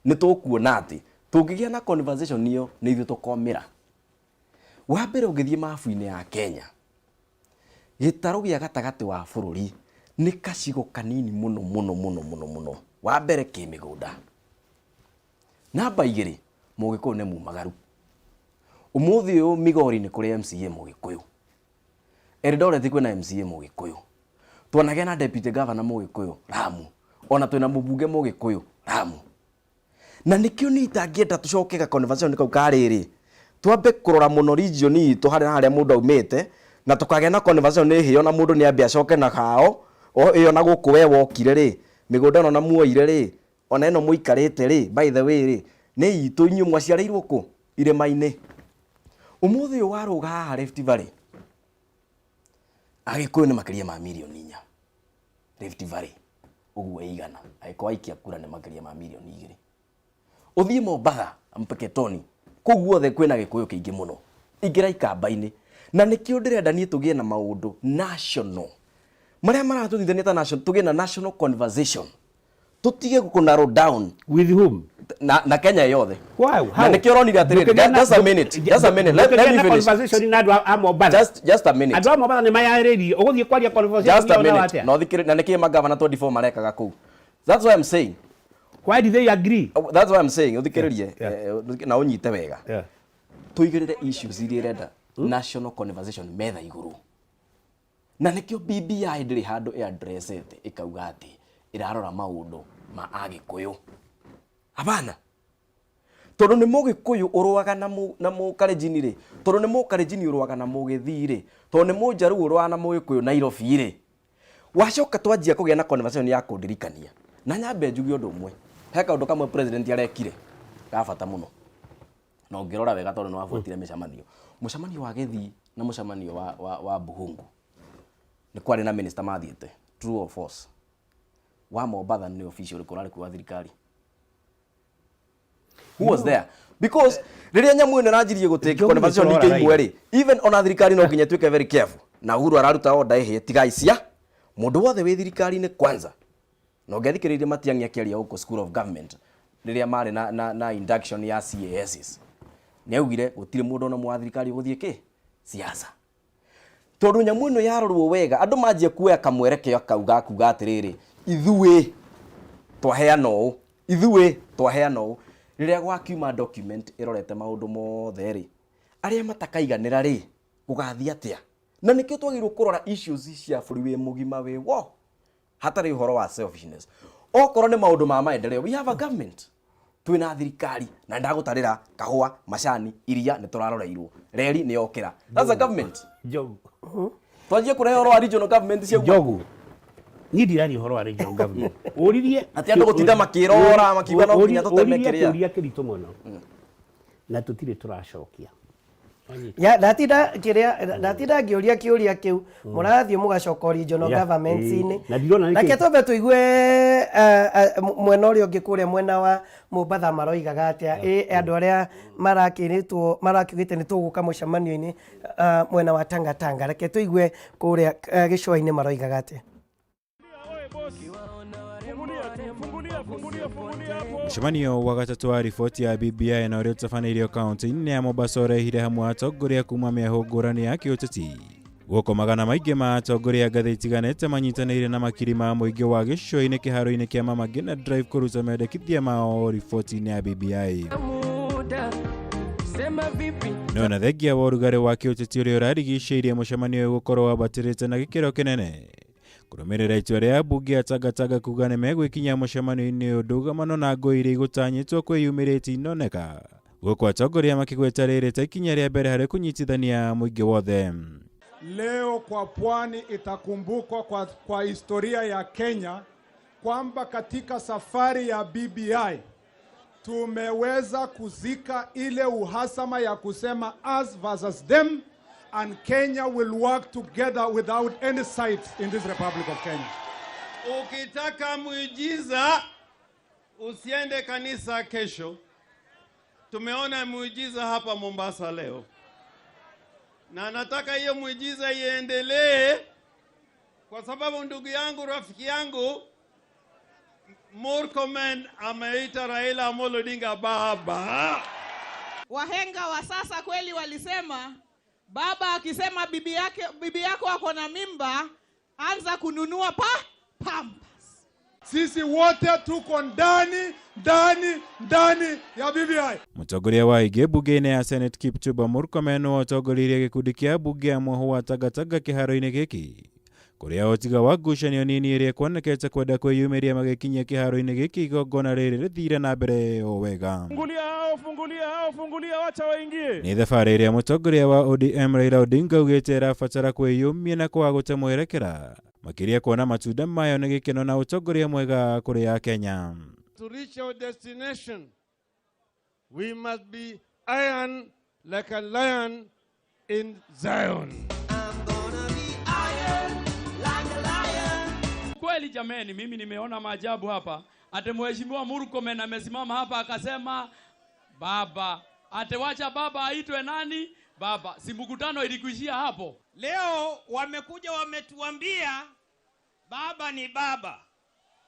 H: nĩ tũkuona atĩ tũngĩgĩa na conversation ĩyo nĩ ithuĩ tũkomĩra. Wa mbere, ũngĩthiĩ mabu-inĩ ya Kenya, gĩtarũ gĩa gatagatĩ wa bũrũri nĩ kacigo kanini mũno mũno mũno mũno mũno. Wa mbere, kĩ mĩgũnda. Namba igĩrĩ, Mũgĩkũyũ nĩ mumagaru. Ũmũthĩ ũyũ Migori nĩ kũrĩ MCA Mũgĩkũyũ. Eldoret kwĩna MCA Mũgĩkũyũ. Twanagĩa na deputy governor Mũgĩkũyũ Lamu. Ona twĩna mũbunge Mũgĩkũyũ Lamu. Na nĩkĩo niĩ itangĩenda tũcoke ga conversation kau ka rĩrĩ, twambe kũrora mũno region itũ harĩa na harĩa mũndũ aumĩte, na tũkagĩa na conversation nĩ hĩo na mũndũ nĩ ambe acoke na hao o ĩyo na gũkũ we wokire rĩ, mĩgũnda ĩno na muoire rĩ, ona ĩno mũikarĩte rĩ, by the way rĩ, nĩ itũ, inyuĩ mwaciarĩirwo kũ irĩma-inĩ. Ũmũthĩ ũyũ warũga haha Rift Valley, Agĩkũyũ nĩ makĩria ma mirioni 4 Rift Valley ũguo ĩigana, angĩkorwo aikia kura nĩ makĩria ma mirioni 2. Ũthiĩ Mombatha, Mpeketoni, kũu guothe kwĩna Gĩkũyũ kĩingĩ mũno, ingĩra ikamba-inĩ. Na nĩkĩo ndĩrenda niĩ tũgĩe na maũndũ national marĩa maratũthithania ta national, tũgĩe na national conversation, tũtige kũ narrow down.
B: With whom?
H: Na Kenya yothe.
B: Wow,
H: Na
B: how?
H: nĩkĩo ũronire atĩrĩrĩ,
B: Ndũkĩgĩa na-
H: just a minute, just a minute, let
B: ndũkĩgĩa
H: me
B: na
H: finish.
B: conversation na andũ a Mombatha.
H: Just a minute.
B: Andũ a Mombatha nĩ mayarĩrie, ũgũthiĩ kwaria conversation
H: Just a
B: nao
H: minute.
B: atĩa?
H: No thikĩrĩ, na nĩkĩĩ magavana 24 marekaga kũu? That's why I'm saying.
B: Why did they agree?
H: That's why I'm saying, ũthikĩrĩrie na ũnyite wega. Tũigĩrĩre issues iria irenda national conversation metha igũrũ. Na nĩkĩo BBI ndĩrĩ handũ ĩaddressete ĩkauga atĩ ĩrarora maũndũ Ma Agĩkũyũ. Hapana. Tondũ nĩ Mũgĩkũyũ ũrũaga na mũ, na Mũkalenjin rĩ, tondũ nĩ Mũkalenjin ũrũaga na Mũgĩthii rĩ, tondũ nĩ Mũjaluo ũrũaga na Mũgĩkũyũ Nairobi rĩ, wacoka twanjia kũgĩa na conversation ya kũndirikania. Na nyambe njuge ũndũ ũmwe, he kaũndũ kamwe president arekire ga bata mũno, na ũngĩrora wega tondũ nĩ wabuatire mĩcemanio, mũcemanio wa Gĩthii na mũcemanio wa, wa, wa Buhungu, nĩ kwarĩ na minister mathiĩte, true or false? Wa Mombatha nĩ official ũrĩkũ ũrarĩ kuo wa thirikari? Who was there? Because rĩrĩa nyamũ ĩno ĩranjirie gũtake
B: Njogu
H: conversation
B: nĩ
H: ingĩ
B: tũrora
H: imwe rĩ, even ona thirikari no nginya ĩtuĩke very careful. Na Uhuru araruta order ĩhĩe, tigai cia mũndũ wothe wĩ thirikari-inĩ kwanza. Na ũngĩathikĩrĩirie Matiang'i akĩaria gũkũ School of Government rĩrĩa marĩ na, na, na induction ya CASs, nĩ augire gũtirĩ mũndũ ona ũmwe wa thirikari ũgũthiĩ kĩ siasa. Tondũ nyamũ ĩno yarorwo wega, andũ manjia kuoya kamwerekeo kau ga kuga atĩrĩrĩ, ithuĩ twaheana ũũ, ithuĩ twaheana ũũ. Rĩrĩa gwakiuma document ĩrorete maũndũ mothe rĩ, arĩa matakaiganĩra rĩ, gũgathiĩ atĩa? Na nĩkĩo twagĩrĩirwo kũrora issues cia bũrũri wĩ mũgima wĩ wo, hatarĩ ũhoro wa selfishness. Okorwo nĩ maũndũ ma maendeleo, we have a government. Twĩna thirikari na ndagũtarĩra kahũa, macani, iria nĩ tũraroreirwo, reri nĩ yokĩra. That's a government.
B: Njogu.
H: Twanjie kũrehe ũhoro wa regional government cia
B: Njogu. Niĩ ndiraria ũhoro wa regional government. Ũririe
H: Atĩ andũ gũtinda makĩrora, makiuga no nginya tũteme
B: ũririe
H: kĩrĩa.
B: kĩũria kĩritũ mũno. Na tũtirĩ tũracokia.
A: Ya ndatinda kĩrĩa ndatinda ngĩũria kĩũria kĩu, mũrathiĩ mũgacoka regional governments-inĩ.
B: Na ndirona nĩkĩ-
A: Reke twambe tũigue mwena ũrĩa ũngĩ kũrĩa mwena wa Mombatha maroigaga atĩa. Ĩ andũ arĩa marakĩrĩtwo marakiugĩte nĩ tũgũka mũcemanio-inĩ mwena wa Tanga Tanga. Reke tũigue kũrĩa gĩcũa-inĩ maroigaga atĩa.
I: Mũcemanio wa gatatũ wa riboti ya BBI na ũrĩa ũtabanĩirio kaunti-inĩ ya Mombasa ũrehire hamwe atongoria kuma mĩahũ ngũrani ya kĩũteti. Gũkũ magana maingĩ ma atongoria ngathĩ itiganĩte manyitanĩire na makiri ma mũingĩ wa gĩcũa-inĩ kĩharo-inĩ kĩa Mama Ngina Drive kũruta mendekithia mao riboti-inĩ ya BBI. No na thengia wa ũrugarĩ wa kĩũteti ũrĩa ũrarigicĩirie mũcemanio ũyũ gũkorwo wambatĩrĩte na gĩkĩro kĩnene. Kũrũmĩrĩra itua rĩa ambunge a Tangatanga kuga nĩ megwĩkinyia mũcemanio-inĩ ũyũ ndũgamano na ngũĩ iria igũtanyĩtwo kwĩyumĩria itinoneka. Gũkũ atongoria makĩgweta rĩrĩ ta ikinya rĩa mbere harĩ kũnyitithania mũingĩ wothe.
J: Leo kwa pwani itakumbukwa kwa historia ya Kenya kwamba katika safari ya BBI tumeweza kuzika ile uhasama ya kusema us versus them, and Kenya will work together without any sides in this Republic of Kenya.
G: Ukitaka muujiza usiende kanisa kesho. Tumeona muujiza hapa Mombasa leo, na nataka hiyo muujiza iendelee, kwa sababu ndugu yangu, rafiki yangu Murkomen ameita Raila Amolo Odinga baba.
K: Wahenga wa sasa kweli walisema baba akisema bibi yako ako na mimba, anza kununua Pampers.
J: Sisi wote tuko ndani, ndani, ndani ya BBI.
I: Mũtongoria wa aingĩ mbunge-inĩ ya Senate Kipchumba Murkomen nĩwe ũtongoririe gĩkundi kĩa mbunge ya mwahũ wa Tangatanga kĩharo-inĩ gĩkĩ, kũrĩa o tiga wa ngucanio nini ĩrĩa ĩkuonekete kwenda kwĩyumĩria magĩkinyia kĩharo-inĩ gĩkĩ igongona rĩrĩ rĩthire na mbere o wega.
L: Fungulia hao, fungulia hao, fungulia, wacha waingie.
I: Nĩ thabarĩ ĩrĩa mũtongoria wa ODM Raila Odinga augĩte ĩrabatara kwĩyũmia na kwaga gũte mwerekera, makĩria kuona matunda mayo nĩ gĩkeno na ũtongoria mwega kũrĩ Akenya.
G: To reach our destination, we must be iron like a lion in Zion.
F: Kweli jameni, mimi nimeona maajabu hapa. Ate Mheshimiwa Murkomen amesimama hapa akasema baba, ate wacha baba aitwe nani? Baba. Si mkutano ilikuishia hapo?
M: Leo wamekuja wametuambia baba ni baba,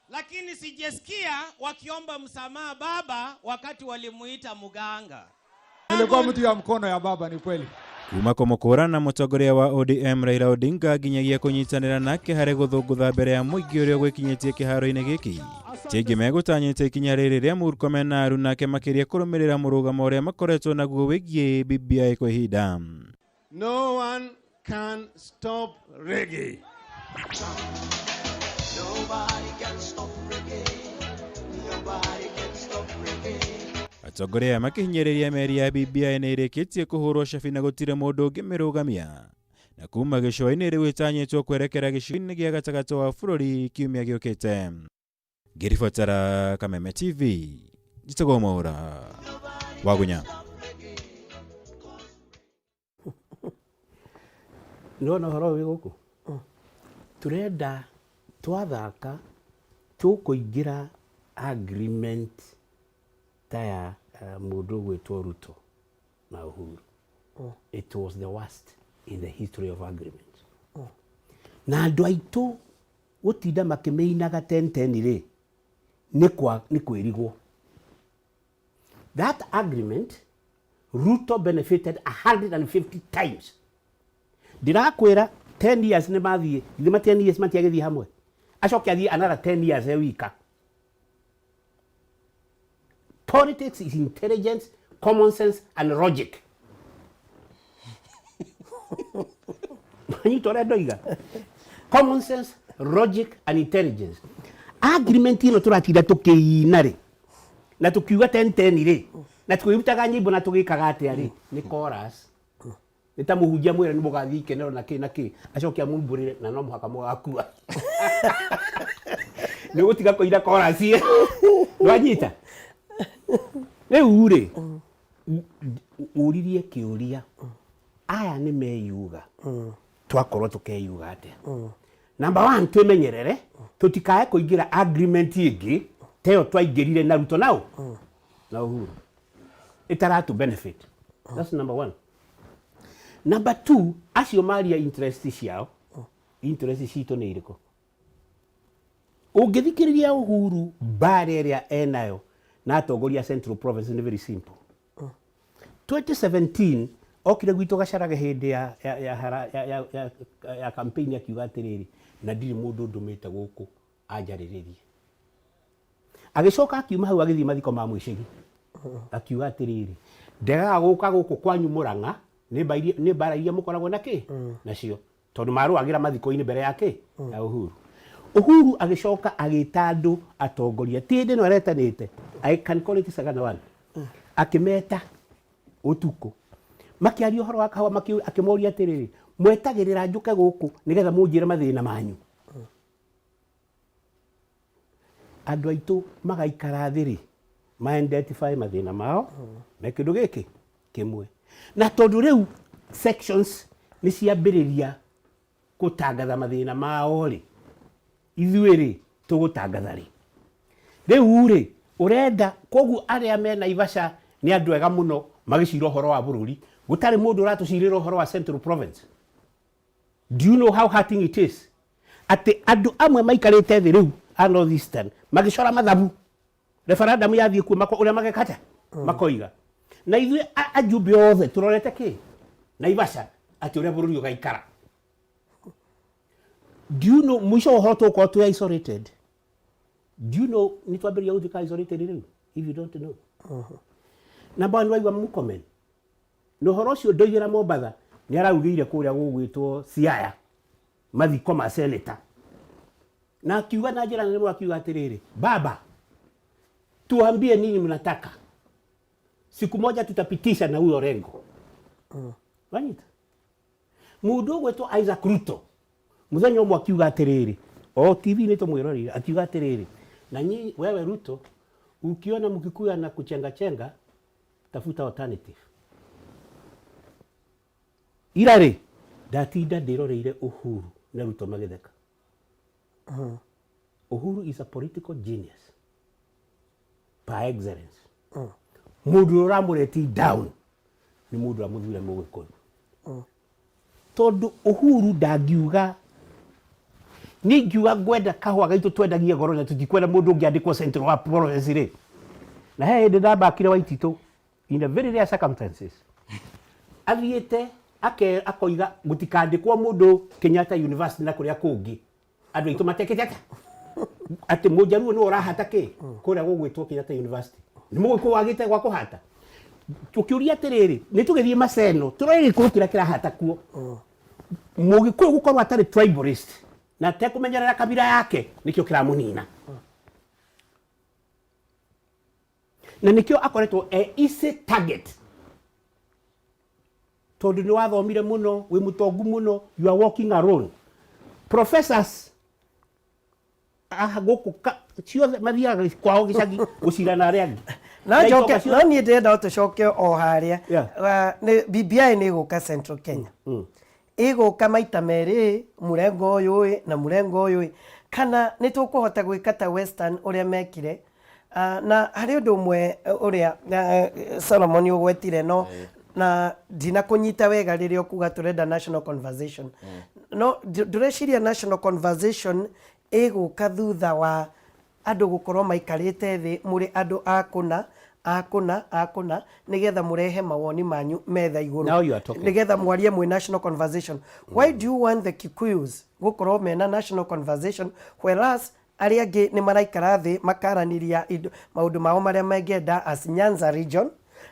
M: lakini sijasikia wakiomba msamaha baba wakati walimuita muganga.
J: Nilikuwa mtu ya mkono ya baba, ni kweli.
I: Kuma kũmũkũrana na mũtongoria wa ODM Raila Odinga nginyagia kũnyitanĩra nake harĩ gũthũngũtha mbere ya mũingĩ ũrĩa ũgwĩkinyĩtie kĩharo-inĩ gĩkĩ. Chege megũtanyĩte ikinya rĩrĩ rĩa Murkomen na aruna ake makĩria kũrũmĩrĩra mũrũgamo ũrĩa makoretwo naguo wĩgiĩ BBI kwa ihinda.
G: No one can stop reggae.
N: Nobody can stop reggae.
I: Atongoria aya makĩhinyĩrĩria meri ya BBI nĩ ĩrĩkĩtie kũhũrwo cabi na gũtirĩ mũndũ ũngĩmĩrũgamia. Na kuma gĩcũa-inĩ rĩu ĩtanyĩtwo kwerekera gĩcigo-inĩ gĩa gatagatĩ wa bũrũri kiumia gĩũkĩte. Ngĩribotera Kameme TV, njĩtagwo Mwaũra Wagunya.
B: Nĩwona ũhoro ũyũ wĩ gũkũ? Tũrenda twathaka tũkũingĩra agreement ta ya eh, mũndũ ũgwĩtwo Ruto na Uhuru. It was the worst in the history of agreement. Na andũ aitũ gũtinda makĩmĩinaga ten ten rĩ, nĩ kwa nĩ kwĩrigwo. That agreement Ruto benefited 150 times. Ndĩrakwĩra 10 years nĩ mathiĩ, githĩ ma 10 years matiagĩthiĩ hamwe? Acoke athiĩ another 10 years e wika. Politics is intelligence, common sense and logic. Manyita ũrĩa ndoiga? Common sense, logic and intelligence. Agreement ĩno tũratinda tũkĩina rĩ, na tũkiuga ten ten rĩ, na tũkĩrutaga nyĩmbo na tũgĩkaga atĩa rĩ, nĩ chorus. Nĩ ta mũhunjia mwĩre nĩ mũgathiĩ ikenero na kĩ na kĩ, acoke amumbũrĩre na no mũhaka mũgakua. Nĩ ũgũtiga kũina chorus ĩyo. Nĩwanyita? Rĩu rĩ, ũririe kĩũria, aya nĩ meyuga, twakorwo tũkeyuga atĩa? Number one, twĩmenyerere tũtikae kũingĩra agreement ĩngĩ ta ĩyo twaingĩrire na Ruto nao na Uhuru ĩtaratu benefit. That's number one. Number two, acio maria interest ciao, interest citũ nĩ irĩkũ? Ũngĩthikĩrĩria Uhuru mbara ĩrĩa enayo na atongoria a Central Province nĩ very simple. 2017 okire gwitũ Gacharage hĩndĩ ya, ya, ya, ya, ya, ya, ya, ya campaign akiuga atĩrĩrĩ, na ndirĩ mũndũ ndũmĩte gũkũ anjarĩrĩrie. Agĩcoka akiuma hau agĩthiĩ mathiko ma Mwĩcĩgi akiuga atĩrĩrĩ, ndegaga gũka gũkũ kwanyu Mũrang'a nĩ mbara iria mũkoragwo na kĩ nacio, tondũ marũagĩra mathiko-inĩ mbere ya kĩ ya Uhuru. Uhuru agĩcoka agĩta andũ atongoria, ti hĩndĩ ĩno aretanĩte, I can call it Sagana one, akĩmeta ũtukũ makĩaria ũhoro wa kahũa, akĩmoria atĩrĩrĩ, mwetagĩrĩra njũke gũkũ nĩgetha mũnjĩre mathĩna manyu? Andũ aitũ magaikara thĩ rĩ, ma identify mathĩna mao me kĩndũ gĩkĩ kĩmwe, na tondũ rĩu sections nĩ ciambĩrĩria gũtangatha mathĩna mao rĩ, ithuĩ rĩ tũgũtangatha rĩ? Rĩu rĩ ũrenda koguo arĩa me Naivasha nĩ andũ ega mũno magĩcira ũhoro wa bũrũri, gũtarĩ mũndũ ũratũcirĩra ũhoro wa Central Province. Do you know how hurting it is atĩ andũ amwe maikarĩte thĩ rĩu a North Eastern magĩcora mathabu referendum yathiĩ kuo mako ũrĩa mageka atĩa makoiga, na ithuĩ ajumbe othe tũrorete kĩ Naivasha atĩ ũrĩa bũrũri ũgaikara. Do you know mũico wa ũhoro tũgũkorwo twĩ isolated? Do you know nĩ twambĩrĩria gũtuĩka isolated rĩu, if you don't know? Number one, waigua Murkomen na ũhoro ũcio ndoigĩra Mombatha nĩ araugĩire kũrĩa gũgwĩtwo Siaya mathiko ma senator, na akiuga na njĩra nene mũno, akiuga atĩrĩrĩ, baba tuambie nini mnataka, siku moja tutapitisha na huyo Orengo. Wanyita mũndũ ũgwĩtwo Isaac Ruto mũthenya ũmwe akiuga atĩrĩrĩ, o TV-inĩ tũmwĩroreire, akiuga atĩrĩrĩ, na nyi wewe Ruto, ukiona Mkikuyu na kuchenga chenga, tafuta alternative. Ira rĩ ndatinda ndĩroreire Uhuru na Ruto magĩtheka. Uhuru is a political genius par excellence. Mũndũ ũrĩa ũramũreti down nĩ mũndũ ũrĩa mũthure Mũgĩkũyũ, tondũ Uhuru ndangiuga niĩ ingiuga ngwenda kahũa gaitũ twendagie goro na tũtikwenda mũndũ ũngĩ andĩkwo Central wa Province rĩ. Na he hĩndĩ ndambakire Waititũ in a very rare circumstances athiĩte ake akoiga gũtikandĩkwo mũndũ Kenyatta University na kũrĩa kũngĩ andũ aitũ matekĩte atĩa, atĩ mũnjaruo nĩwe ũrahata kĩ kũrĩa gũgwĩtwo Kenyatta University, nĩ mũgĩkũyũ wagĩte gwa kũhata. Tũkĩũria atĩrĩrĩ, nĩ tũgĩthiĩ Maseno tũrore gĩkũyũ kĩrĩa kĩrahata kuo. Mũgĩkũyũ gũkorwo atarĩ tribalist na atekũmenyerera kabira yake nĩkĩo kĩramũnina. Na nĩkĩo akoretwo e easy target, tondũ nĩ wathomire mũno, wĩ mũtongu mũno, you are walking alone. Professors aha gũkũ ciothe mathiaga kwao gĩcagi gũcira na arĩa angĩ.
A: No
B: Na
A: njoke
B: itonga
A: no niĩ ndĩrenda o tũcoke o harĩa. Nĩ BBI nĩ ĩgũka Central Kenya, ĩgũka maita merĩ, mũrengo ũyũ ĩ na mũrengo ũyũ ĩ, kana nĩ tũkũhota gwĩka ta Western ũrĩa mekire? Na harĩ ũndũ ũmwe ũrĩa Solomon ũgwetire, no na ndinakũnyita wega rĩrĩa ũkuga tũrenda national conversation. No ndũreciria national conversation ĩgũka thutha wa andũ gũkorwo maikarĩte thĩ, mũrĩ andũ a kũna a kũna a kũna, nĩgetha mũrehe mawoni manyu metha igũrũ?
B: Now you are talking.
A: Nĩgetha mwarie mwĩ national conversation. Why do you want the Kikuyus gũkorwo mena national conversation, whereas arĩa angĩ nĩ maraikara thĩ makaranĩria indo, maũndũ mao marĩa mangĩenda as Nyanza region,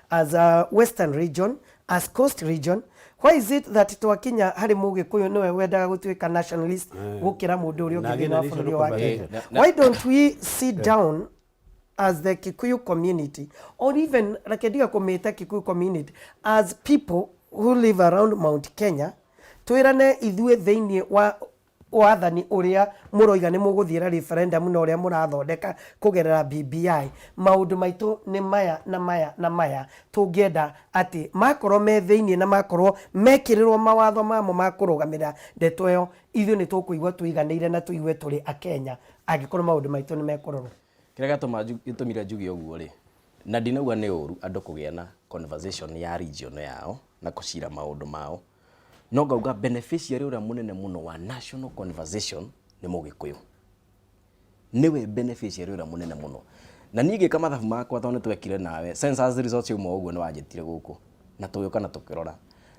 A: as a Western region, as Coast region? Why is it that twakinya harĩ Mũgĩkũyũ nĩwe wendaga gũtuĩka nationalist gũkĩra mũndũ ũrĩa
B: Na
A: ũngĩ
B: agĩe
A: thĩinĩ
B: na
A: wa
B: national
A: bũrũri wa Kenya?
B: conversation.
A: Why don't we sit down as the Kikuyu community, or even reke ndiga kũmĩta Kikuyu community, as people who live around Mount Kenya, twĩrane ithuĩ thĩinĩ wa wathani ũrĩa mũroiga nĩ mũgũthiĩra referendum na ũrĩa mũrathondeka kũgerera BBI, maũndũ maitũ nĩ maya na maya na maya, tũngĩenda atĩ makorwo me thĩinĩ na makorwo mekĩrĩrwo mawatho mamo ma kũrũgamĩrĩra ndeto ĩyo, ithuĩ nĩ tũkũigua tũiganĩire na tũigue tũrĩ Akenya angĩkorwo maũndũ maitũ nĩ mekũrorwo?
H: Kĩrĩa gĩatũma gĩtũmire njuge ũguo rĩ, na ndinauga nĩ ũru andũ kũgĩa na conversation ya region yao na kũcira maũndũ mao, no ngauga beneficiary ũrĩa mũnene mũno wa national conversation nĩ Mũgĩkũyũ, nĩwe beneficiary ũrĩa mũnene mũno. Na niĩ ngĩka mathabu makwa, tondũ nĩ twekire nawe census results ciauma ũguo, nĩ wanjĩtire gũkũ na tũgĩũka na tũkĩrora,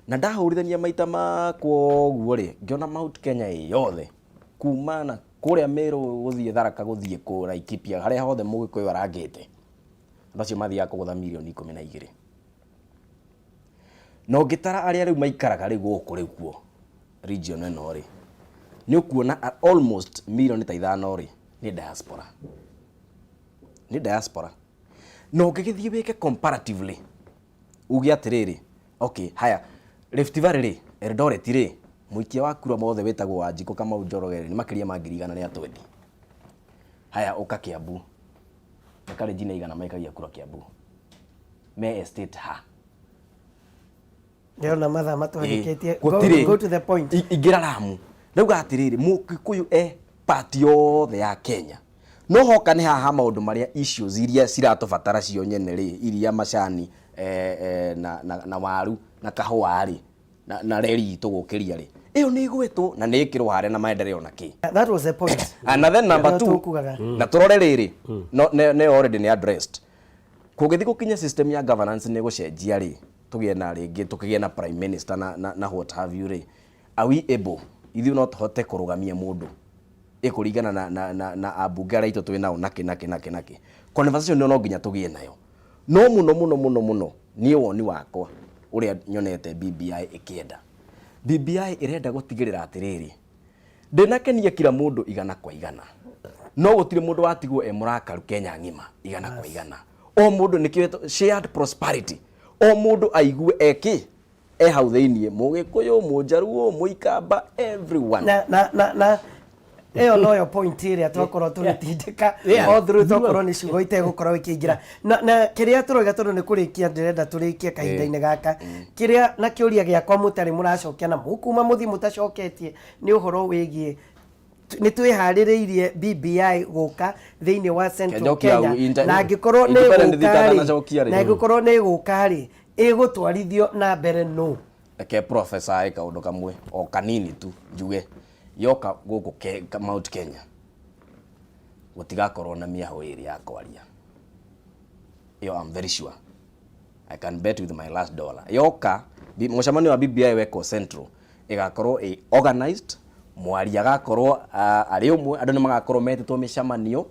H: na ndahũrithania maita makwa ũguo rĩ, ngĩona Mount Kenya ĩ yothe, kuma na kũrĩa Meru gũthiĩ Tharaka gũthiĩ kũ Laikipia, harĩa hothe Mũgĩkũyũ arangĩte, andũ acio mathiaga kũgũtha mirioni 12. Na ũngĩtara arĩa rĩu maikaraga rĩu gũkũ rĩu kuo region ĩno rĩ, nĩ ũkuona almost mirioni ta 5 rĩ nĩ diaspora, nĩ diaspora. Na ũngĩgĩthiĩ wĩke comparatively, uge atĩrĩrĩ, okay, haya, Rift Valley rĩ, Eldoret rĩ, mũikia wa kura mothe wĩtagwo Wanjikũ Kamau Njoroge rĩ, nĩ makĩria ma 120,000. Haya, ũka Kiambu, nĩ Kalenjin aigana maikagia kura Kiambu me estate ha?
A: Ndĩrona mathaa matũhanyũkĩtie. Go,
H: Gũtirĩ.
A: go to the point.
H: Ingĩra Ramu, ndauga atĩrĩrĩ, Mũgĩkũyũ e part yothe ya Kenya, no hoka nĩ haha maũndũ marĩa issues iria ciratũbatara cio nyene rĩ, iria, macani, na waru na kahũa rĩ, na reri itũ gũkĩria rĩ, ĩyo nĩ ĩgwĩtwo na nĩ ĩkĩrwo harĩa na maendeleo na kĩ.
A: That was the point.
H: And then number
A: Ĩrĩa
H: two,
A: tũkugaga.
H: Na tũrore rĩrĩ, no nĩ already nĩ addressed. Kũngĩthiĩ gũkinya system ya governance nĩ gũcenjia rĩ, tũgĩe na rĩngĩ tũkĩgĩe na prime minister na what have you rĩ, are we able, ithuĩ no tũhote kũrũgamia mũndũ ĩkũringana na ambunge arĩa aitũ twĩ nao nakĩ nakĩ nakĩ nakĩ? Conversation ĩyo no nginya tũgĩe nayo, no mũno mũno mũno mũno niĩ woni wakwa ũrĩa nyonete BBI ĩkĩenda, BBI ĩrenda gũtigĩrĩra atĩrĩrĩ, ndĩnakenia kila mũndũ 100%, no gũtirĩ mũndũ watigwo e mũrakaru Kenya ng'ima 100%. O mũndũ nĩkĩo shared prosperity, o mũndũ aigue eki e hau thĩiniĩ, Mũgĩkũyũ, Mũnjaruo, Mũikamba, everyone.
A: Na ĩyo noyo point ĩrĩa twakorwo tũgĩtindĩka all through, tokorwo nĩ ciugo itegũkorwo ikĩingĩra na kĩrĩa tũroiga, tondũ nĩ kũrĩkia ndĩrenda tũrĩkie kahinda-inĩ gaka. Kĩrĩa na kĩũria gĩakwa mũtarĩ mũracokia na mũkuma mũthiĩ mũtacoketie nĩ ũhoro wĩgiĩ nĩ twĩharĩrĩirie BBI gũka thĩinĩ wa Central
H: Njokia
A: Kenya, na angĩkorwo nĩ
H: independent
A: ĩgũka rĩ,
H: ndikanacokia rĩ.
A: na angĩkorwo nĩ ĩgũka rĩ, ĩgũtwarithio na mbere no?
H: Reke professor ĩ kaũndũ kamwe o kanini tu njuge. Yoka gũkũ Mount Kenya, gũtigakorwo na mĩahũ ĩrĩ ya kwaria ĩyo. I'm very sure, I can bet with my last dollar, yoka mũcemanio wa BBI wekwo Central, ĩgakorwo ĩ organized, mwaria agakorwo arĩ ũmwe, andũ nĩ magakorwo metĩtwo mĩcemanio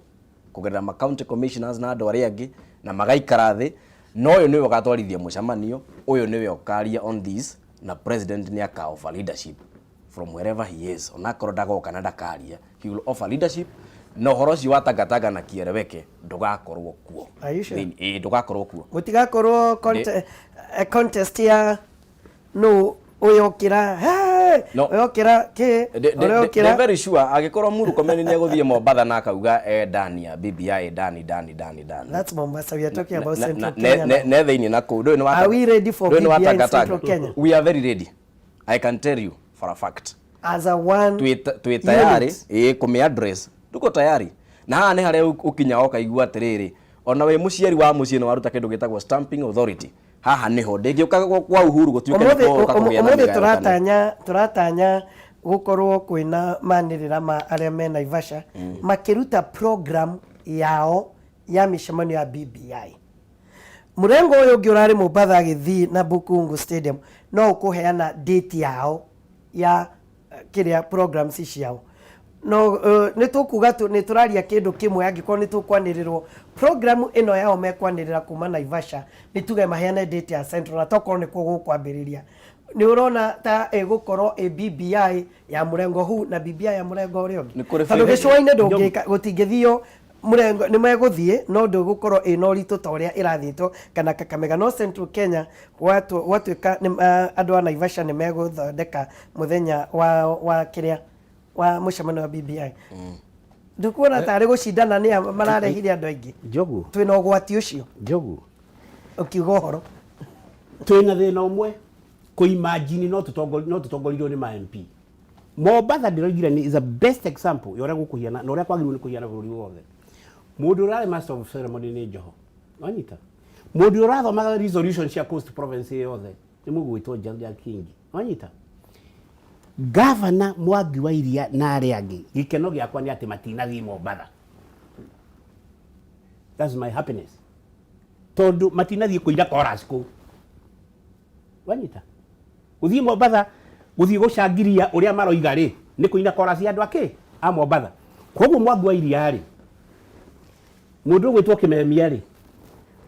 H: kũgerera ma county commissioners na andũ arĩa angĩ, na magaikara thĩ, na ũyũ nĩwe ũgatwarithia mũcemanio, ũyũ nĩwe ũkaria on this, na president nĩ aka offer leadership from wherever he is. Onakorwo ndagoka na ndakaria, he will offer leadership. Na ũhoro ũcio wa Tangatanga na Kieleweke ndũgakorwo kuo.
A: Are you sure?
H: Ĩĩ, ndũgakorwo kuo.
A: Gũtigakorwo contest ya nũ ũyokĩra, hey,
H: No.
A: ũyokĩra kĩ,
H: Ndĩ
A: ũyokĩra
H: very sure angĩkorwo Murkomen nĩ egũthiĩ Mombatha na akauga e ndani ya BBI, ndani ndani ndani ndani.
A: That's Mombasa. We are talking about
H: Na-
A: Central
H: na-
A: Kenya
H: ne
A: now.
H: ne thĩinĩ na kũu. Ndũĩ nĩ wa
A: Are we ready for
H: ndũĩ nĩ wa
A: BBI in
H: Tangatanga.
A: Central Kenya?
H: We are very ready. I can tell you for a fact.
A: As a one
H: Twĩ tayari
A: unit.
H: Ĩĩ, kũmĩ address tuko tayari. Na haha nĩ harĩa ũkinya ũkaigua atĩrĩrĩ, ona wĩ mũciari wa mũciĩ nĩ waruta kĩndũ gĩtagwo stamping authority. Haha nĩho ndĩngĩũka kwa Uhuru gũtuĩke
A: Ũmũthĩ
H: nĩkuo ũka kũgĩa na
A: ũmũthĩ
H: mĩgayũkano.
A: Tũratanya gũkorwo kwĩna manĩrĩra ma arĩa me Naivasha makĩruta program yao ya mĩcemanio ya BBI. Mũrengo ũyũ ũngĩ ũrarĩ Mombatha agĩthiĩ na Bukungu Stadium no ũkũheana date yao ya kĩrĩa programs ciao. No nĩ tũkuga nĩ tũraria kĩndũ kĩmwe angĩkorwo nĩ tũkwanĩrĩrwo program ĩno yao mekwanĩrĩra kuma Naivasha, nĩ tuge maheane date ya Central na tokorwo nĩkuo gũkwambĩrĩria. Nĩ ũrona ta ĩgũkorwo ĩ BBI ya mũrengo huu na BBI ya mũrengo ũrĩa ũngĩ?
H: Nĩ kũrĩ
A: Tondũ
H: faith.
A: gĩcũa-inĩ ndũngĩka, gũtingĩthio mũrengo, nĩ megũthiĩ no ndũgũkorwo ĩna ũritũ ta ũrĩa ĩrathiĩtwo kana Kakamega. No Central Kenya gwatuĩka andũ a Naivasha nĩ megũthondeka mũthenya wa kĩrĩa wa mũcemanio wa BBI. Ndũkuona tarĩ gũcindana nĩ a mararehire andũ aingĩ?
B: Njogu.
A: Twĩna ũgwati ũcio.
B: Njogu.
A: Ũkiuga ũhoro.
B: Twĩna thĩna ũmwe, kũimagine no tũtongorirwo nĩ ma MP. Mombatha ndĩroigire nĩ is a best example ya ũrĩa gũkũhiana na ũrĩa kwagĩrĩirwo nĩ kũhiana bũrũri wothe. Mũndũ ũrarĩ master of ceremony nĩ Joho. Wanyita? Mũndũ ũrathomaga resolution cia Coast Province yothe nĩ mũgwĩtwo Jack Kingi. Wanyita? Gavana Mwangi wa Iria na arĩa angĩ, gĩkeno gĩakwa nĩ atĩ matinathiĩ Mombatha. That's my happiness. Tondũ matinathiĩ kũira chorus kũu. Wanyita? Gũthiĩ Mombatha, gũthiĩ gũcangiria ũrĩa maroiga rĩ, nĩ kũina chorus ya andũ akĩ? A Mombatha. Koguo Mwangi wa Iria rĩ, mũndũ ũgwĩtwo Kĩmemia rĩ,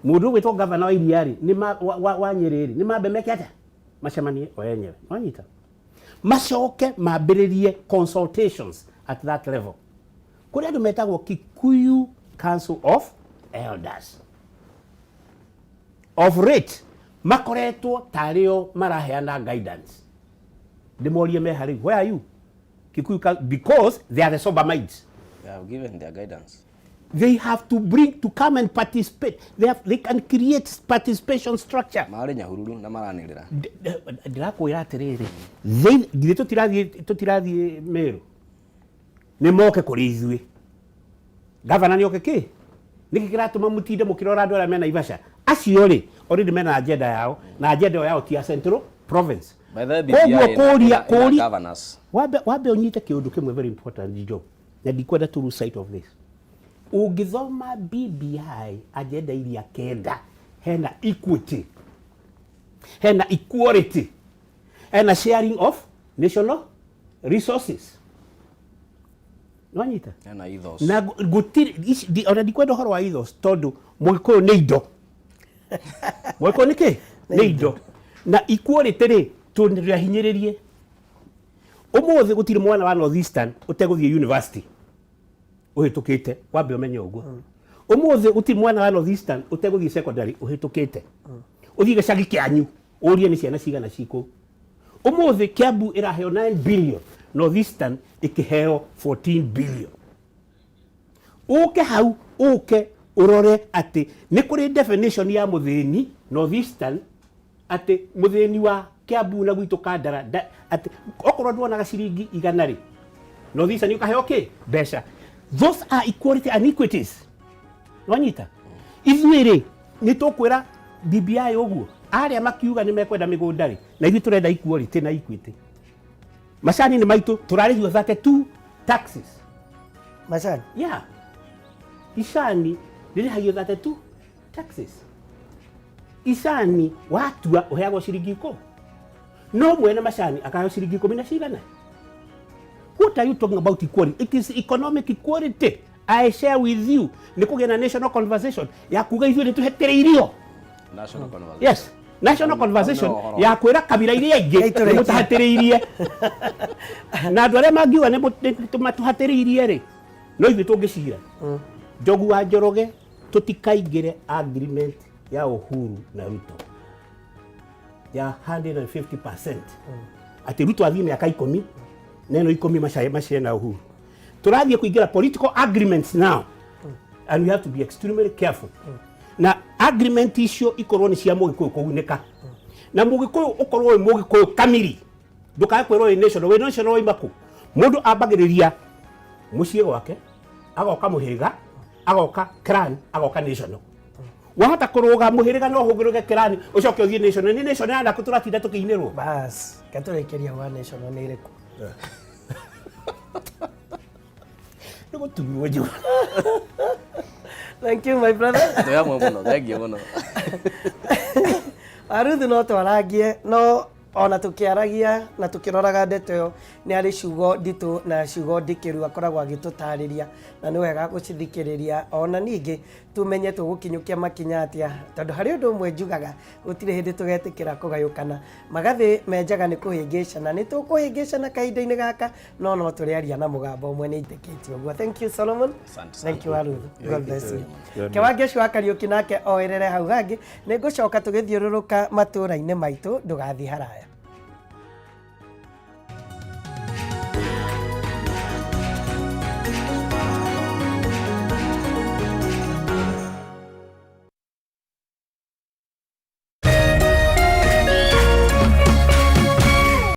B: mũndũ ũgwĩtwo gavana wa Iria rĩ, nĩ ma, wa, wa, wa Nyĩrĩ rĩ, nĩ mambe meke atĩa? Macemanie o enyewe. Wanyita? Macoke mambĩrĩrie consultations at that level. Kũrĩ andũ metagwo Kikuyu Council of Elders. Of rate, makoretwo tarĩo maraheana guidance. Ndĩmorie meha rĩu, where are you? Kikuyu because they are the sober minds.
H: They have given their guidance.
B: They have to bring to come and participate. They have, they can create participation structure.
H: Marĩ Nyahururu na maranĩrĩra.
B: Ndĩrakwĩra atĩrĩrĩ, githĩ tũtirathiĩ Meru? Nĩ moke kũrĩ ithuĩ. Gavana nĩ oke kĩ? Nĩkĩ kĩratũma mũtinde mũkĩrora andũ arĩa me Naivasha? Acio rĩ, already mena agenda yao, na agenda ĩyo yao ti ya Central Province.
H: By the way,
B: Koguo
H: BBI ĩna
B: kũria
H: governors.
B: Wambe ũnyite kĩũndũ kĩmwe very important, Joe, na ndikwenda to lose sight of this. Ũngĩthoma BBI agenda iria 9, hena equity, hena equality, hena sharing of national resources. Nwanyita?
H: Hena ethos.
B: Na gũtirĩ, ici, ona ndikwenda ũhoro wa ethos tondũ Mũgĩkũyũ nĩ indo. Mũgĩkũyũ nĩ kĩ? Nĩ indo. Na equality rĩ, tũrahinyĩrĩrie. Ũmũthĩ gũtirĩ mwana wa North Eastern ũtegũthiĩ university ũhĩtũkĩte, wambe ũmenye ũguo. Ũmũthĩ gũtirĩ mwana wa North Eastern ũtegũthiĩ secondary ũhĩtũkĩte. Ũthiĩ gĩcagi kĩanyu ũrie nĩ ciana cigana cikũu. Ũmũthĩ Kiambu ĩraheo 9 billion, North Eastern ĩkĩheo 14 billion. Ũke hau, ũke ũrore atĩ nĩ kũrĩ definition ya mũthĩni North Eastern, atĩ mũthĩni wa Kiambu na gwitũ Kandara, atĩ okorwo ndwonaga ciringi 100 rĩ, North Eastern ũkaheo kĩ? Mbeca. Those are equality and equities. Nwanyita? Ithuĩ rĩ, nĩ tũkwĩra BBI ũguo, arĩa makiuga nĩ mekwenda mĩgũnda rĩ, na ithuĩ tũrenda equality na equity. Macani nĩ maitũ, tũrarĩhio 32 taxes.
A: Macani?
B: Yeah. Icani rĩrĩhagio 32 taxes. Icani watua ũheagwo ciringi 10. No mwene macani akaheo ciringi 10 na cigana. What are you talking about equality? It is economic equality. I share with you. Nĩ kũgĩa na national conversation ya kuga ithuĩ nĩ tũhetĩrĩirio.
H: National conversation.
B: Yes. National conversation
H: No, no,
B: ya kwĩra kabira iria ingĩ
A: Nĩ
B: nĩ mũtahatĩrĩirie. Na andũ arĩa mangiuga nĩ matũhatĩrĩirie rĩ, No ithuĩ tũngĩcira Njogu wa Njoroge tũtikaingĩre agreement ya Uhuru na Ruto ya 150% atĩ Ruto athiĩ mĩaka ikũmi na ĩno ikũmi macare na Uhuru. Tũrathiĩ kũingĩra political agreements now and we have to be extremely careful na agreement icio ikorwo nĩ cia mũgĩkũyũ kũgunĩka na mũgĩkũyũ ũkorwo wĩ mũgĩkũyũ kamiri ndũkae kwĩrwo wĩ national wĩ national waima kũ mũndũ ambagĩrĩria mũciĩ gwake agoka mũhĩrĩga agoka clan agoka national wahota kũrũga mũhĩrĩga no ũhũgĩrũge clan ũcoke ũthiĩ national nĩ national ya nakũ tũratinda tũkĩinĩrwo
A: bas katũrĩkĩria wa national nĩ ĩrĩkũ
B: nĩ gũturuo njũ
A: thank you my brother
H: Twĩ hamwe mũno, thengiũ mũno.
A: Aruthu no twarangie no ona tũkĩaragia na tũkĩroraga ndeto ĩyo nĩ arĩ ciugo nditũ na ciugo ndikĩru akoragwo agĩtũtarĩria na nĩ wega gũcithikĩrĩria ona ningĩ tũmenye tũgũkinyũkia makinya atĩa tondũ harĩ ũndũ ũmwe njugaga gũtirĩ hĩndĩ tũgetĩkĩra kũgayũkana magathĩ menjaga nĩ kũhĩngĩcana nĩ tũkũhĩngĩcana kahinda-inĩ gaka no no tũrĩaria na mũgambo ũmwe nĩ njĩtĩkĩtie ũguo thank you Solomon thank you Aruth God bless you Kĩwangi ũcio wa Kariũki nake oerere hau hangĩ nĩ ngũcoka tũgĩthiũrũrũka matũũra-inĩ maitũ ndũgathiĩ haraya.